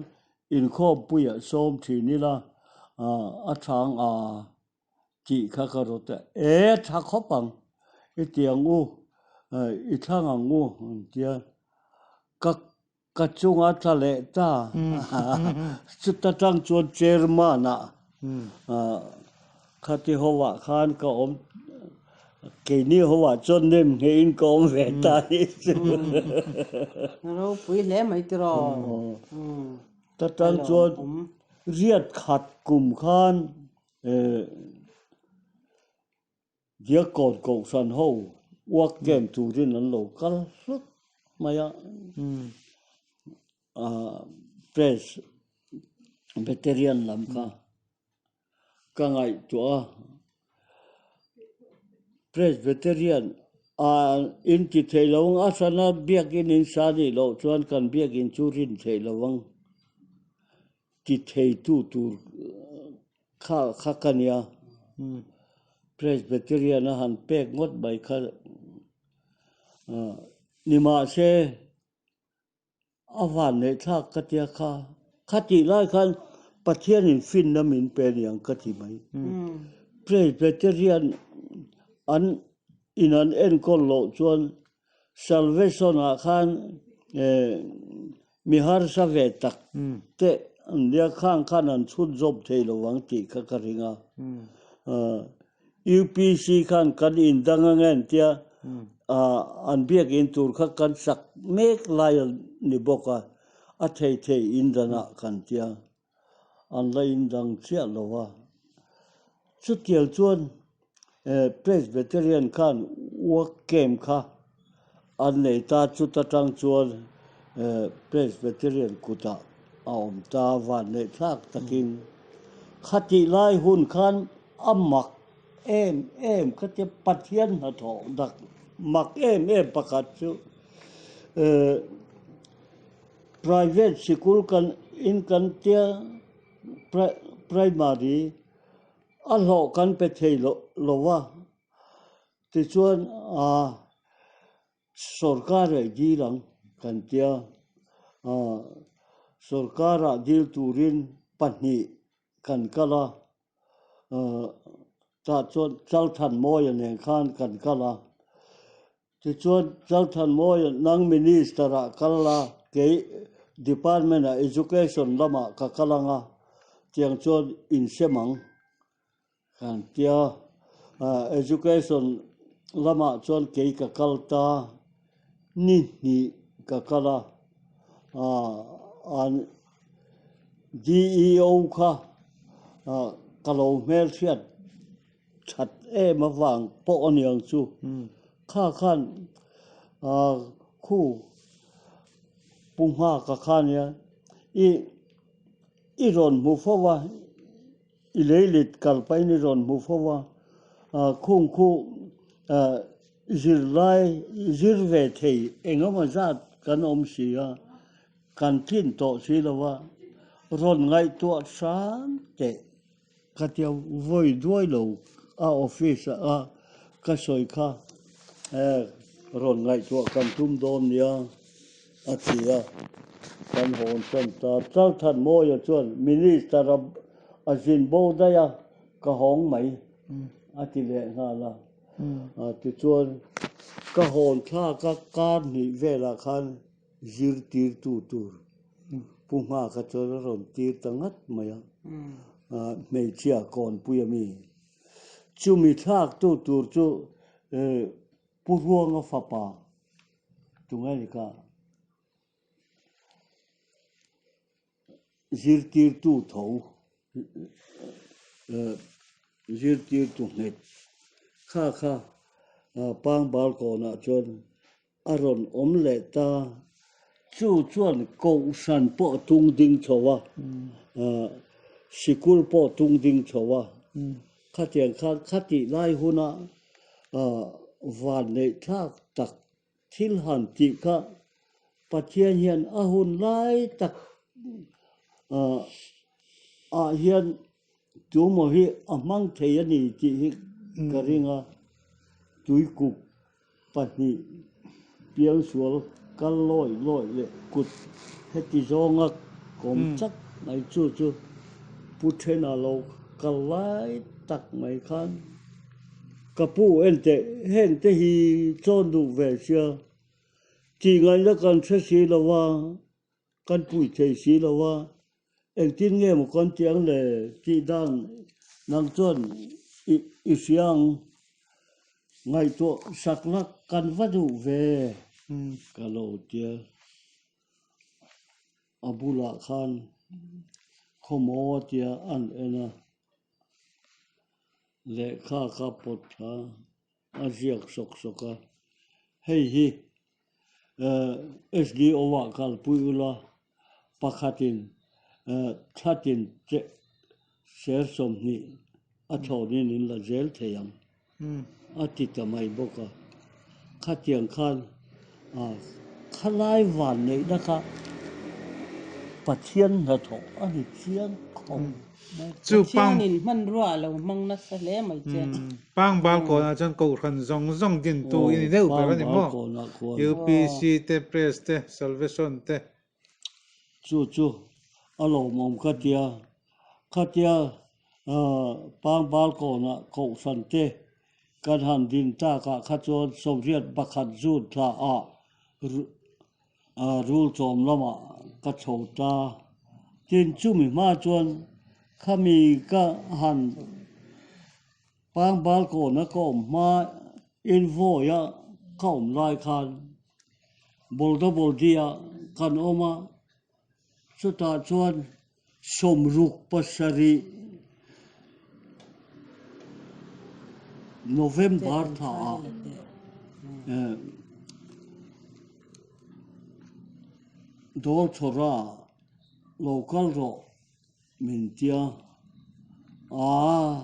Speaker 2: Inkhawmpuiah sawm thin ila a chhang a tih kha ka rawt a, e tha khawp ang, i ti ang u, i thlang ang u an ti a, ka ka chunga tla leh ta, chuta tang chuan chairman ah Khati hovah khan ka awm, keini hovah chuan nem ngeiin ka awm ve ta hi chu.
Speaker 1: Ropui hle mai tiraw.
Speaker 2: Ta tan chuan riat khat kum khan Diakkawn Kohhran ho work camp turin an lo kal hlut mai a. Press veteran lam kha. Ka ngaihtuah a, Presbyterian a in ti thei lo ang, a hrana biakin in sa nih loh chuan kan biakin chu rin thei lo ang ti thei tu tur kha kha ka nia. Presbyterian a han pek ngawt mai kha nimahse, A van neih thlak ka tia kha, kha tih lai khan Pathianin finna min pe niang ka ti mai. Presbyterian an in an enkawl loh chuan Salvation ah khan mi harsa ve tak te an nia khang khan an chhun zawm thei lo ang tih kha ka ring a. UPC khan kan indang ang en tia an biakin tur kha kan sak mek lai a ni bawk a, a thei thei indanah kan tia an la indang chiah lo a. Chutiang chuan Presbyterian khan work camp kha an nei ta, chuta tang chuan Presbyterian kutah a awm ta vanneih thlak takin khatih lai hun khan a mak em em kha tia Pathian hnathawh dak mak em em pakhat chu private sikul kan in kan tia primary a hlawh kan pe thei lo va tichuan ah Sorkar ah dil ang kan tia, sorkar ah dil turin pahnih kan kal a, tah chuan Chalthanmawia nen khan kan kal a, tichuan Chalthanmawia nang minister ah kal la kei department ah education lamah ka kal ang a, tiang chuan insem ang. Kan tia education lamah chuan kei ka kal ta ni hnih ka kal a, an DEO kha ka lo hmelhriat that em avang pawh a niang chu kha khan khu pu nghaka kha nia i i rawn hmu fo a. I leilit kal pahin i rawn hmu fo a, khung khu zirlai zir ve thei eng emaw zat kan awm si a, kan tlin tawh si lo a, rawn ngaihtuah hram teh ka tia vawi duai lo a office a ka sawi kha rawn ngaihtuah kan tum dawn nia a ti a, kan hawn san ta. Chalthanmawia chuan Minister a A zin bo daih a, ka hawng mai. a ti leh nghal a. Tichuan, ka hawn thlak a kar hnih velah khan zirtirtu tur Pu Nghaka chuan a rawn tir ta ngat mai a, hmeichhia kawnpui a mi. Chumi thlaktu tur chu Pu Ruanga fapa tunge ni kha? Zirtirtu tho, zirtirtu nghet kha kha Pangbal kawnah chuan a rawn awm leh ta. Chu chuan Kohhran pawh a tung ding chho a, sikul pawh a tung ding chho a. Khatiang khan khatih lai huna vanneih thlak tak Thil han tih kha Pathian hian a hun lai tak ah hian tumaw hi a hmang thei a ni tih hi ka ring a, tuikuk pahnih piangsual kal lawi lawi leh kut heti zawnga kawm chak mai chu chu Pu Thena lo kal lai tak mai khan Ka pu enteh heng te hi chawn duh ve sia, tih ngaihna kan hre si lo a, kan pui thei si lo a, engtin nge maw kan tih ang le tih dan nang chuan i hria ang, ngaihtuah sak la kan va duh ve ka lo tia. A bulah khan khawmaw a tia an en a. Lehkha kha pawt tha a ziak sawk sawk a, hei hi SDO ah kalpui ula pakhatin thatin ser 20 a thlawnin in la zel thei ang a ti ta mai bawk a, khatiang khan khalai van neihna kha Pathian hnathawh a ni chiang khawp mai.
Speaker 3: Chu pang
Speaker 1: Pathianin hmanrua a lo hmang nasa hle mai che.
Speaker 3: Pangbal kawnah chuan Kohhran zawng zawng dintu i ni deuh ber a ni maw? UPC te, Press te, Salvation te.
Speaker 2: Chu chu a lawmawm ka tia. Khatia Pangbal kawnah Kohhran te kan han din takah kha chuan 81 June thla ah rul chawm lamah ka chho ta. Tin chumi hma chuan khami ka han Pangbal kawna ka awm hma invawi a ka awm lai khan Boldaboldi ah kan awm a, chutah chuan 67 November thla ah Dawlchhawra lo kal rawh min tia, aa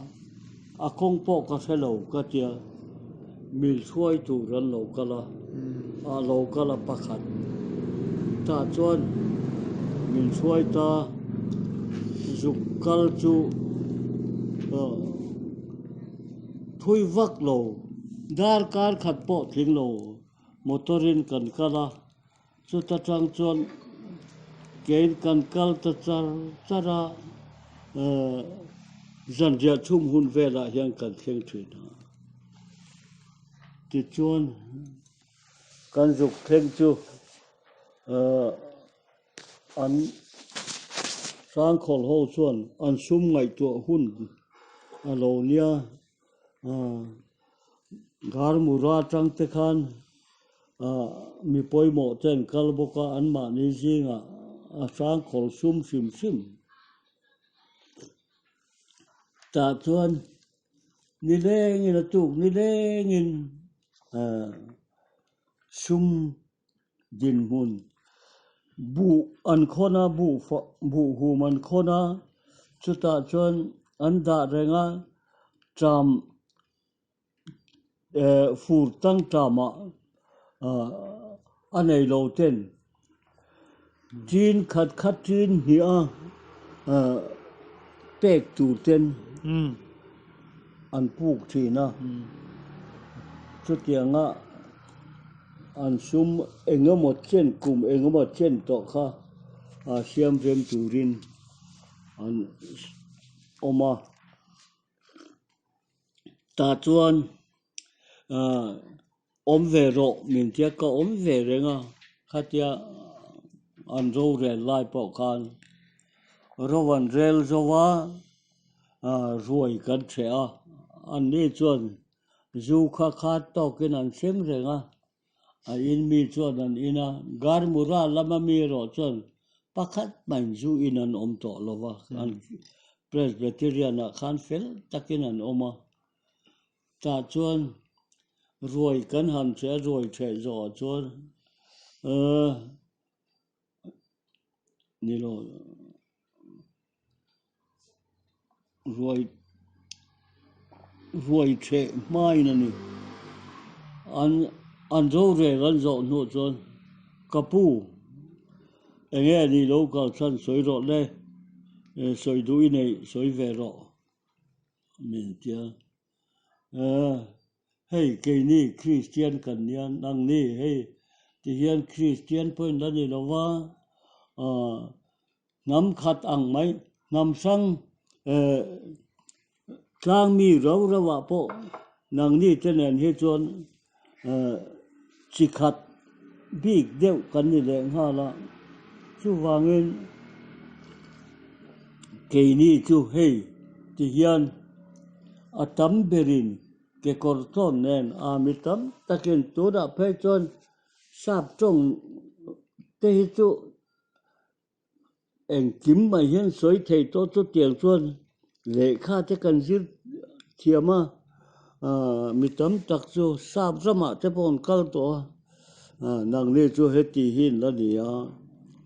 Speaker 2: a kawng pawh ka hre lo ka tia, mil hruai tur an lo kal a, a lo kal a pakhat tah chuan min hruai ta zuk kal chu thui vak lo darkar khat pawh tling lo motor in kan kal a. Chuta tang chuan kein kan kal ta char char a, zanriah chhum hun velah hian kan thleng thin a. Tichuan kan zuk thleng chu an hrangkhawl ho chuan an sum ngaihtuah hun a lo nia. Garmura atang te khan mi pawimawh te an kal bawk a, anmahni zingah a hrang khawl sum hrim hrim. Tah chuan nilengin a tuk nilengin sum dinhmun buh an khawn a, buh buh hum an khawn a, chutah chuan an dah reng a, ṭam eh fur tang ṭamah ah a nei lo ten ṭin khat khat ṭin hnih a ah pek tur ten an puk ṭhin a, chutianga. An sum eng emaw chen kum eng emaw chen tawh kha a siam rem turin an awm a. Tah chuan awm ve rawh min tia ka awm ve reng a, khatia an rorel lai pawh khan ro an rel zo a, ruai kan hreh a, anni chuan zu kha khat tawkin an sem reng a, a in mi chuan an in a, Garmura lama mi erawh chuan pakhat hmain zu in an awm tawh lo va, an Presbyterian-ah khan fel takin an awm a, tah chuan ruai kan han hreh a, ruai hreh zawhah chuan ehh ni lo ruai ruai hreh hmain a ni an an rorel an zawh hnuah chuan ka pu eng nge ni lo kal chhan sawi rawh le sawi duh i neih sawi ve rawh. Min tia, Ehh, hei keini Kristian kan nia, nangni hei tihian Kristian pawhin la ni lo va, aah hnam khat ang mai, hnam hrang ehh tlang mi rau rau ah pawh nangni te nen hi chuan ehh chi khat bik deuh kan ni leh nghal a, chuvangin keini chu hei ti hian a tam berin kekawr tlawn nen a mi tam takin tunah phei chuan sap tawng te hi chu Engkim mai hian sawi thei tawh chu tiang chuan lehkha te kan zir thiam a, mi tam tak chu sap ramah te pawh an kal tawh a, nangni chu heti hi an la ni a,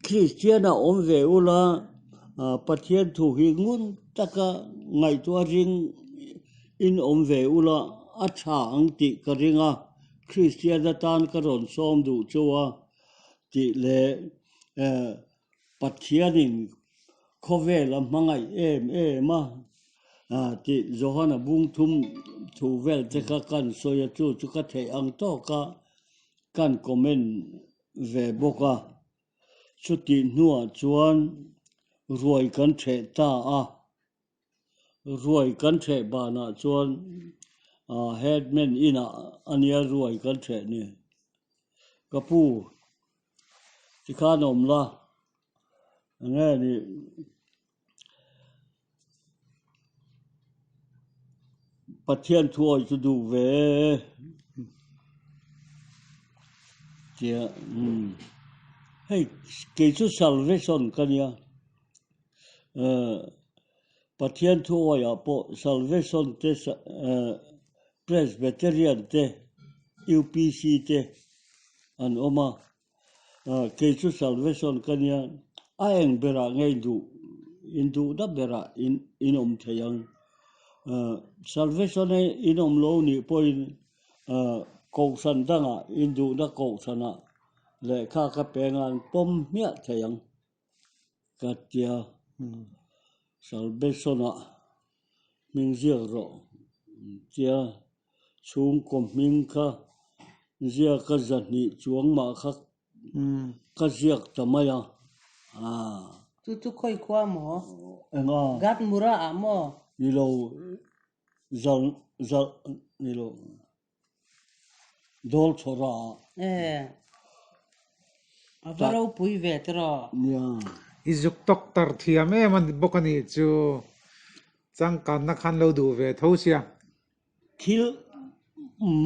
Speaker 2: Kristian a awm ve ula Pathian thu hi ngun taka ngaihtuah ring in awm ve ula a tha ang tih ka ring a, Kristian atan ka rawn sawm duh chu a tih leh Pathianin khawvel a hmangaih em em a tih Johana bungthum thu vel te kha kan sawi a, chu chu ka theih ang tawk a kan comment ve bawk a. Chutih hnuah chuan ruai kan ṭheh ta a, ruai kan ṭheh banah chuan headman inah a nia ruai kan ṭheh ni. Ka pu. Tikhan awm la, enge ni Pathian thu awih chu duh ve tia umm hei kei chu salvation ka nia eh Pathian thu awih ah pawh salvation te eh Presbyterian te UPC te an awm a, kei chu Salvation ka nia, a eng berah nge in duh, in duhna berah in in awm thei ang. Salvation a in awm lo nih pawhin kohhran dangah in duhna kohhranah lehkha ka peng a an pawm hmiah thei ang. Ka tia Salvation-ah hming ziak rawh tia chhungkaw hming kha ziak a zahnih chuang mah kha ka ziak ta mai a.
Speaker 1: Chu chu khawi khua maw?
Speaker 2: Enga?
Speaker 1: Gat Mura ah maw?
Speaker 2: Ni lo, zal zal ni lo. Dawl chhawrah ah.
Speaker 1: Eh. A va ropui ve tiraw.
Speaker 2: Nia.
Speaker 3: I zuk tawk tar thiam em a bawk a nih chu. Changkanna khan lo duh ve tho sia.
Speaker 2: Thil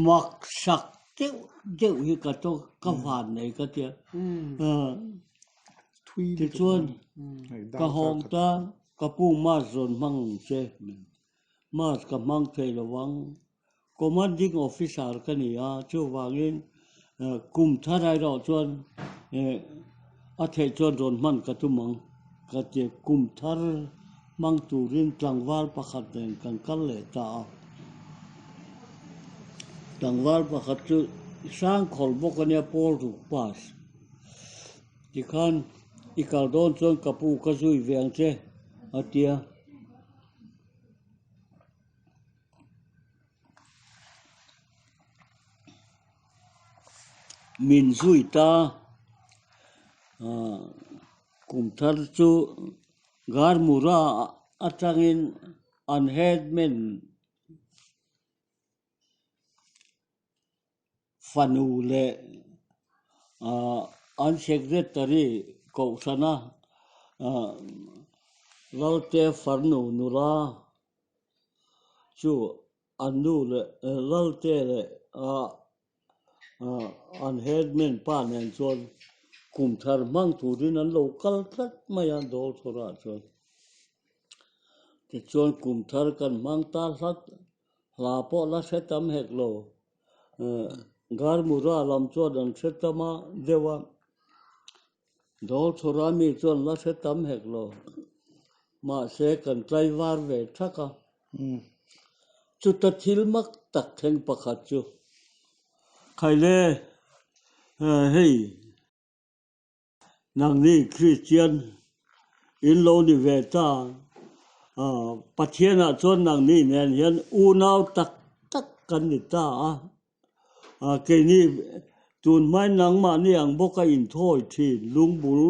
Speaker 2: mak sak deuh deuh hi ka tawk ka van nei ka tia. Tichuan ka hawng ta ka pu mask rawn hmang ang che. Mask ka hmang thei lo ang. Commanding Officer ka ni a, chuvangin kum thar erawh chuan a theih chuan rawn hman ka tum ang ka ti. Kum thar hmang turin tlangval pakhat nen kan kal leh ta a. Tlangval pakhat chu Hrangkhawl bawk a nia, Paul ruk pass. Tikhan i kal dawn chuan ka pu ka zui ve ang che a ti a. Min zui ta kum thar chu Garmura atangin an headman. fanu leh an secretary kohhrana Lalte farnu nula chu an nu leh Lalte leh an headman pa nen chuan kum thar hmang turin an lo kal tlat mai a Dawlthawrah chuan. Tichuan kum thar kan hmang ta hlat hla pawh la hre tam hek lo. Garmura lam chuan an hre tam a deuh a, Dawlthawra mi chuan la hre tam hek lo. Mahse kan tlaivar ve thak a. Chuta thil mak tak thleng pakhat chu Khaile hei nangni Kristian in lo ni ve ta Pathianah chuan nangni nen hian unau tak tak kan ni ta a, keini tun hmain nangmahni ang bawka inthawi thin lungbul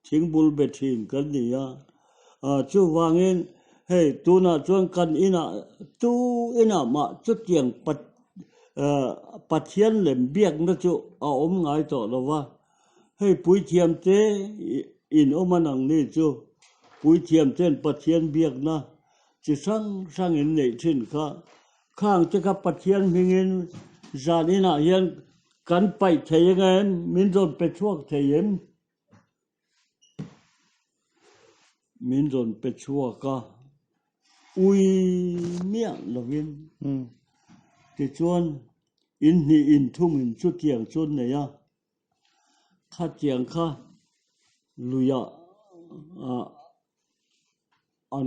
Speaker 2: thingbul be thin kan ni a, chuvangin hei tunah chuan kan inah tu inah mah chutiang Pathian lem biakna chu a awm ngai tawh lo va, hei puithiam te in awm a nang ni chu puithiam ten Pathian biakna chi hrang hrang in neih thin kha khang te kha Pathian hmingin zan inah hian kan paih thei eng em min rawn pe chhuak thei em? Min rawn pe chhuak a, ui miah lovin. Tichuan, in hnih in thum in chutiang chu nei a, khatiang kha luiah an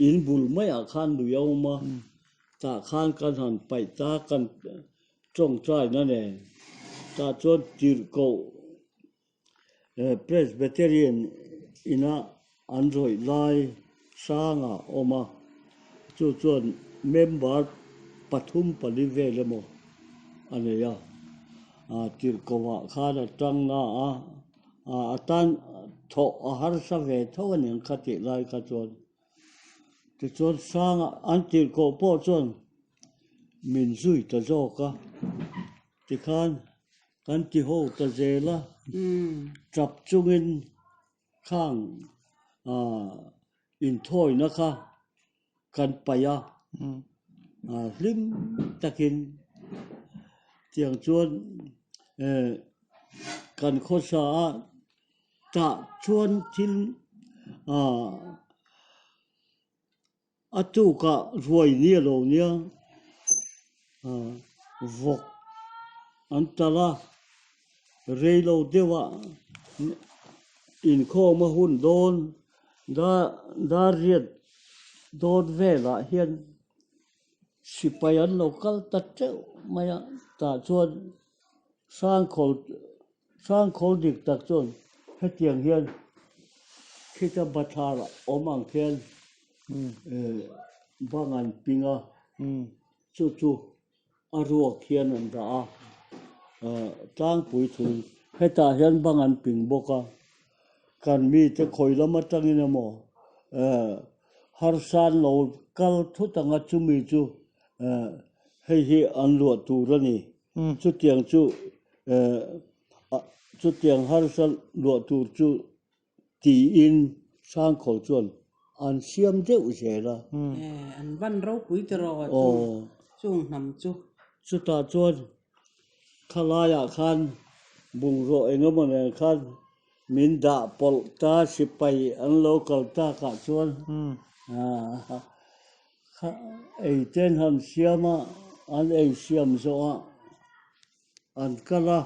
Speaker 2: in bul maiah khan lui a awm a, tah khan kan han paih ta kan tawngtaina nen tah chuan tirhkoh Presbyterian ina an rawih lai hranga awm a, chu chuan member pathum pali vel emaw a nei a, tirhkohah khan a tang na a. A tan thawh a harsa ve tho a ning kha tih lai kha chuan tichuan sanga an tirhkoh pawh chuan min zui ta zawk a tikhan kan ti ho ta zel a tap chungin khang inthawina kha kan paih a hlim takin tiang chuan kan khawsa a tah chuan thil a tukah ruai ni a lo nia vawk an tal a rei lo deuh a inkhawm a hun dawn. Dar riat dawt velah hian sipai an lo kal ta teuh mai a, tah chuan Hrangkhawl Hrangkhawl dik tak chuan hetiang hian khita bathlar awm ang khian bang an ping a, chu chu a ruak hian an dah a, tlangpui thung hetah hian bang an ping bawk a, kan mite khawi lam atangin emaw harsan lo kal thut anga chumi chu hei hi an luah tur a ni, chutiang chu chutiang harsa luah tur chu tiin Hrangkhawl chuan an siam deuh zel a.
Speaker 1: An van ropui tiraw chung hnam chu.
Speaker 2: Chutah chuan khalaiah khan bungraw eng emaw nen khan min dah pawlh ta sipai an lo kal takah chuan ei ten han siam a, an ei siam zawh a an kal a.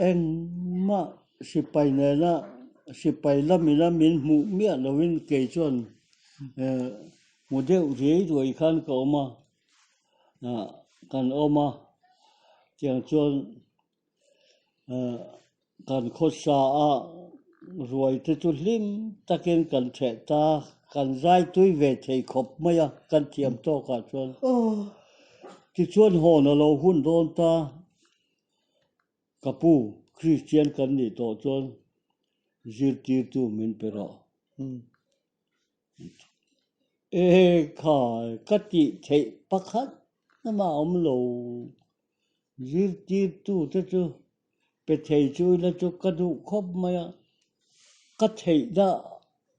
Speaker 2: Engmah sipai nena sipai lamina min hmuh miah loin kei chuan hmu deuh riai ruai khan ka awm a, kan awm a, tiang chuan kan khawsa a ruai te chu hlim takin kan ṭheh ta, kan zai tui ve thei khawp mai a kan thiam tawkah chuan. Tichuan hawn a lo hun dawn ta. Ka pu, Kristian kan nih tawh chuan zirtirtu min pe rawh. E khai, ka tih theih pakhat nama awm lo. Zirtirtute chu pe thei chu ila chu ka duh khawp mai a, ka theihna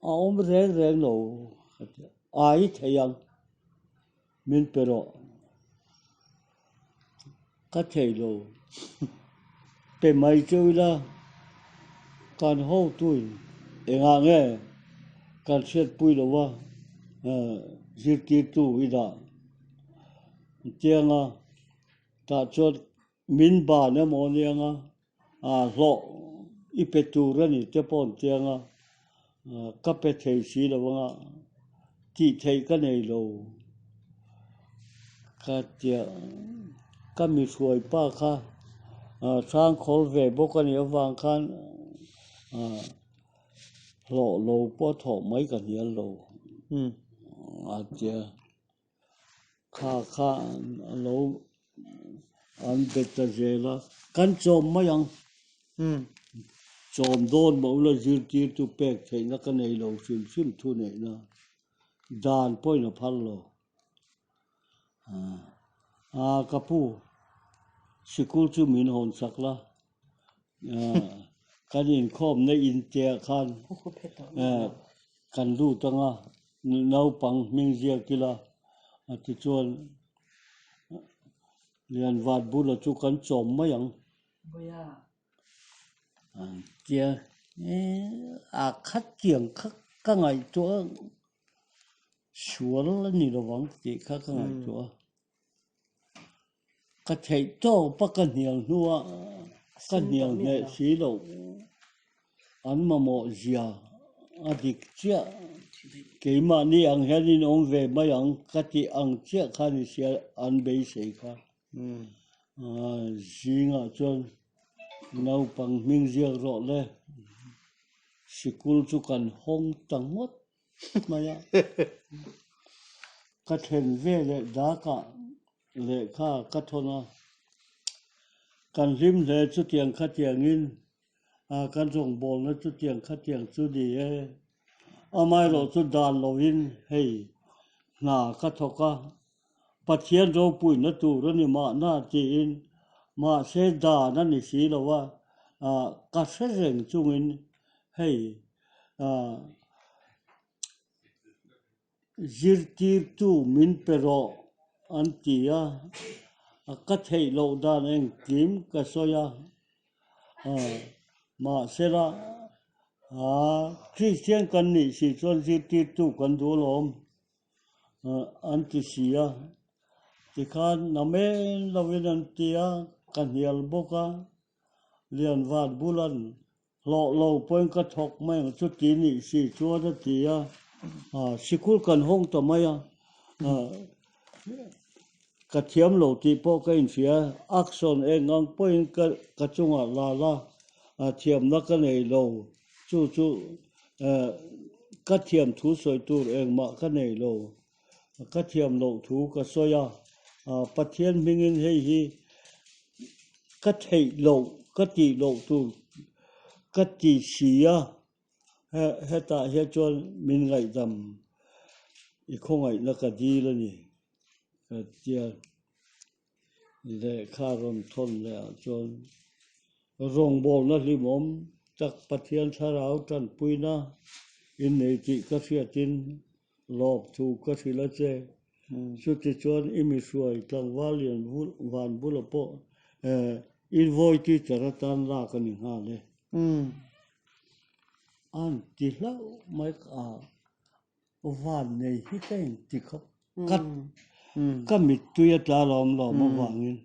Speaker 2: a awm reng reng lo ka ti a, ai thei ang min pe rawh ka thei lo pe mai chu ila kan hotuin engah nge kan hriatpui lo va zirtirtu i dah tianga tah chuan min ban emaw anianga hlawh i pe tur a ni te pawh an tianga ka pe thei si lo anga tih theih ka nei lo ka tia ka mi hruai pa kha hrangkhawl ve bawk a nih avang khan hlawh lo pawh thawh mai ka hnial lo a tia. Kha kha a lo an bet ta zel a, kan chawm mai ang. Chawm dawn mah ula zirtirtu pek theihna ka nei lo hrim hrim thu neihna dan pawhin a phal lo. Aa ka pu, sikul chu min hawn sak la, kan inkhawmna intiah khan kan lut anga Naupang hming ziak ila a ti chuan Lianvat bula chu kan chawm mai ang. An tia a khat tiang kha ka ngaihtuah a, sual a ni lovang tih kha ka ngaihtuah a. Ka theih tawp a ka hnial hnua ka hnial hneh si loh an mamawh zia a dik chiah. Keimahni ang hian in awm ve mai ang ka tih ang chiah kha ni sia an beisei kha. Zingah chuan naupang hming ziak rawh le sikul chu kan hawng ta ngawt mai a. Ka thlen ve leh dakah lehkha ka thawn a, kan hlim hle chutiang khatiangin kan rawngbawlna chutiang khatiang chu ni e. Amaherawh chu dan lovin hei hna ka thawk a, Pathian ropuina tur a ni mahna tiin mahse dan a ni si lo a, ka hre reng chungin hei Zirtirtu min pe rawh an ti a, ka theih loh dan engkim ka sawi a, mahsela Kristian kan nih si chuan zirtirtu kan duh alawm an ti si a, tikhan namen lovin an ti a, ka hnial bawk a, Lianvat bulan Hlawh lo pawhin ka thawk mai ang chu ti nih si chuan a ti a, sikul kan hawng ta mai a, ka thiam lo tih pawh ka inhria, action eng ang pawhin ka chungah la la, thiamna ka nei lo, chu chu ka thiam thu sawi tur engmah ka nei lo, ka thiam loh thu ka sawi a, Pathian hmingin hei hi ka theih loh ka tih loh tur ka ti si a, hetah hian chuan min ngaihdam i khawngaihna ka dil a ni ka tia lehkha rawn thawn leh ah chuan rawngbawlna hlimawm tak Pathian thlarau tanpuina innei tih ka hriatin Lawp thu ka hrilh a che. Chuti chuan i mi hruai tlangval lian van bula pawh in vawi teacher atan lak a ni nghal e. An ti hlauh mai a, van nei hi ka inti khawp ka ka mittui a tla lawm lawm avangin.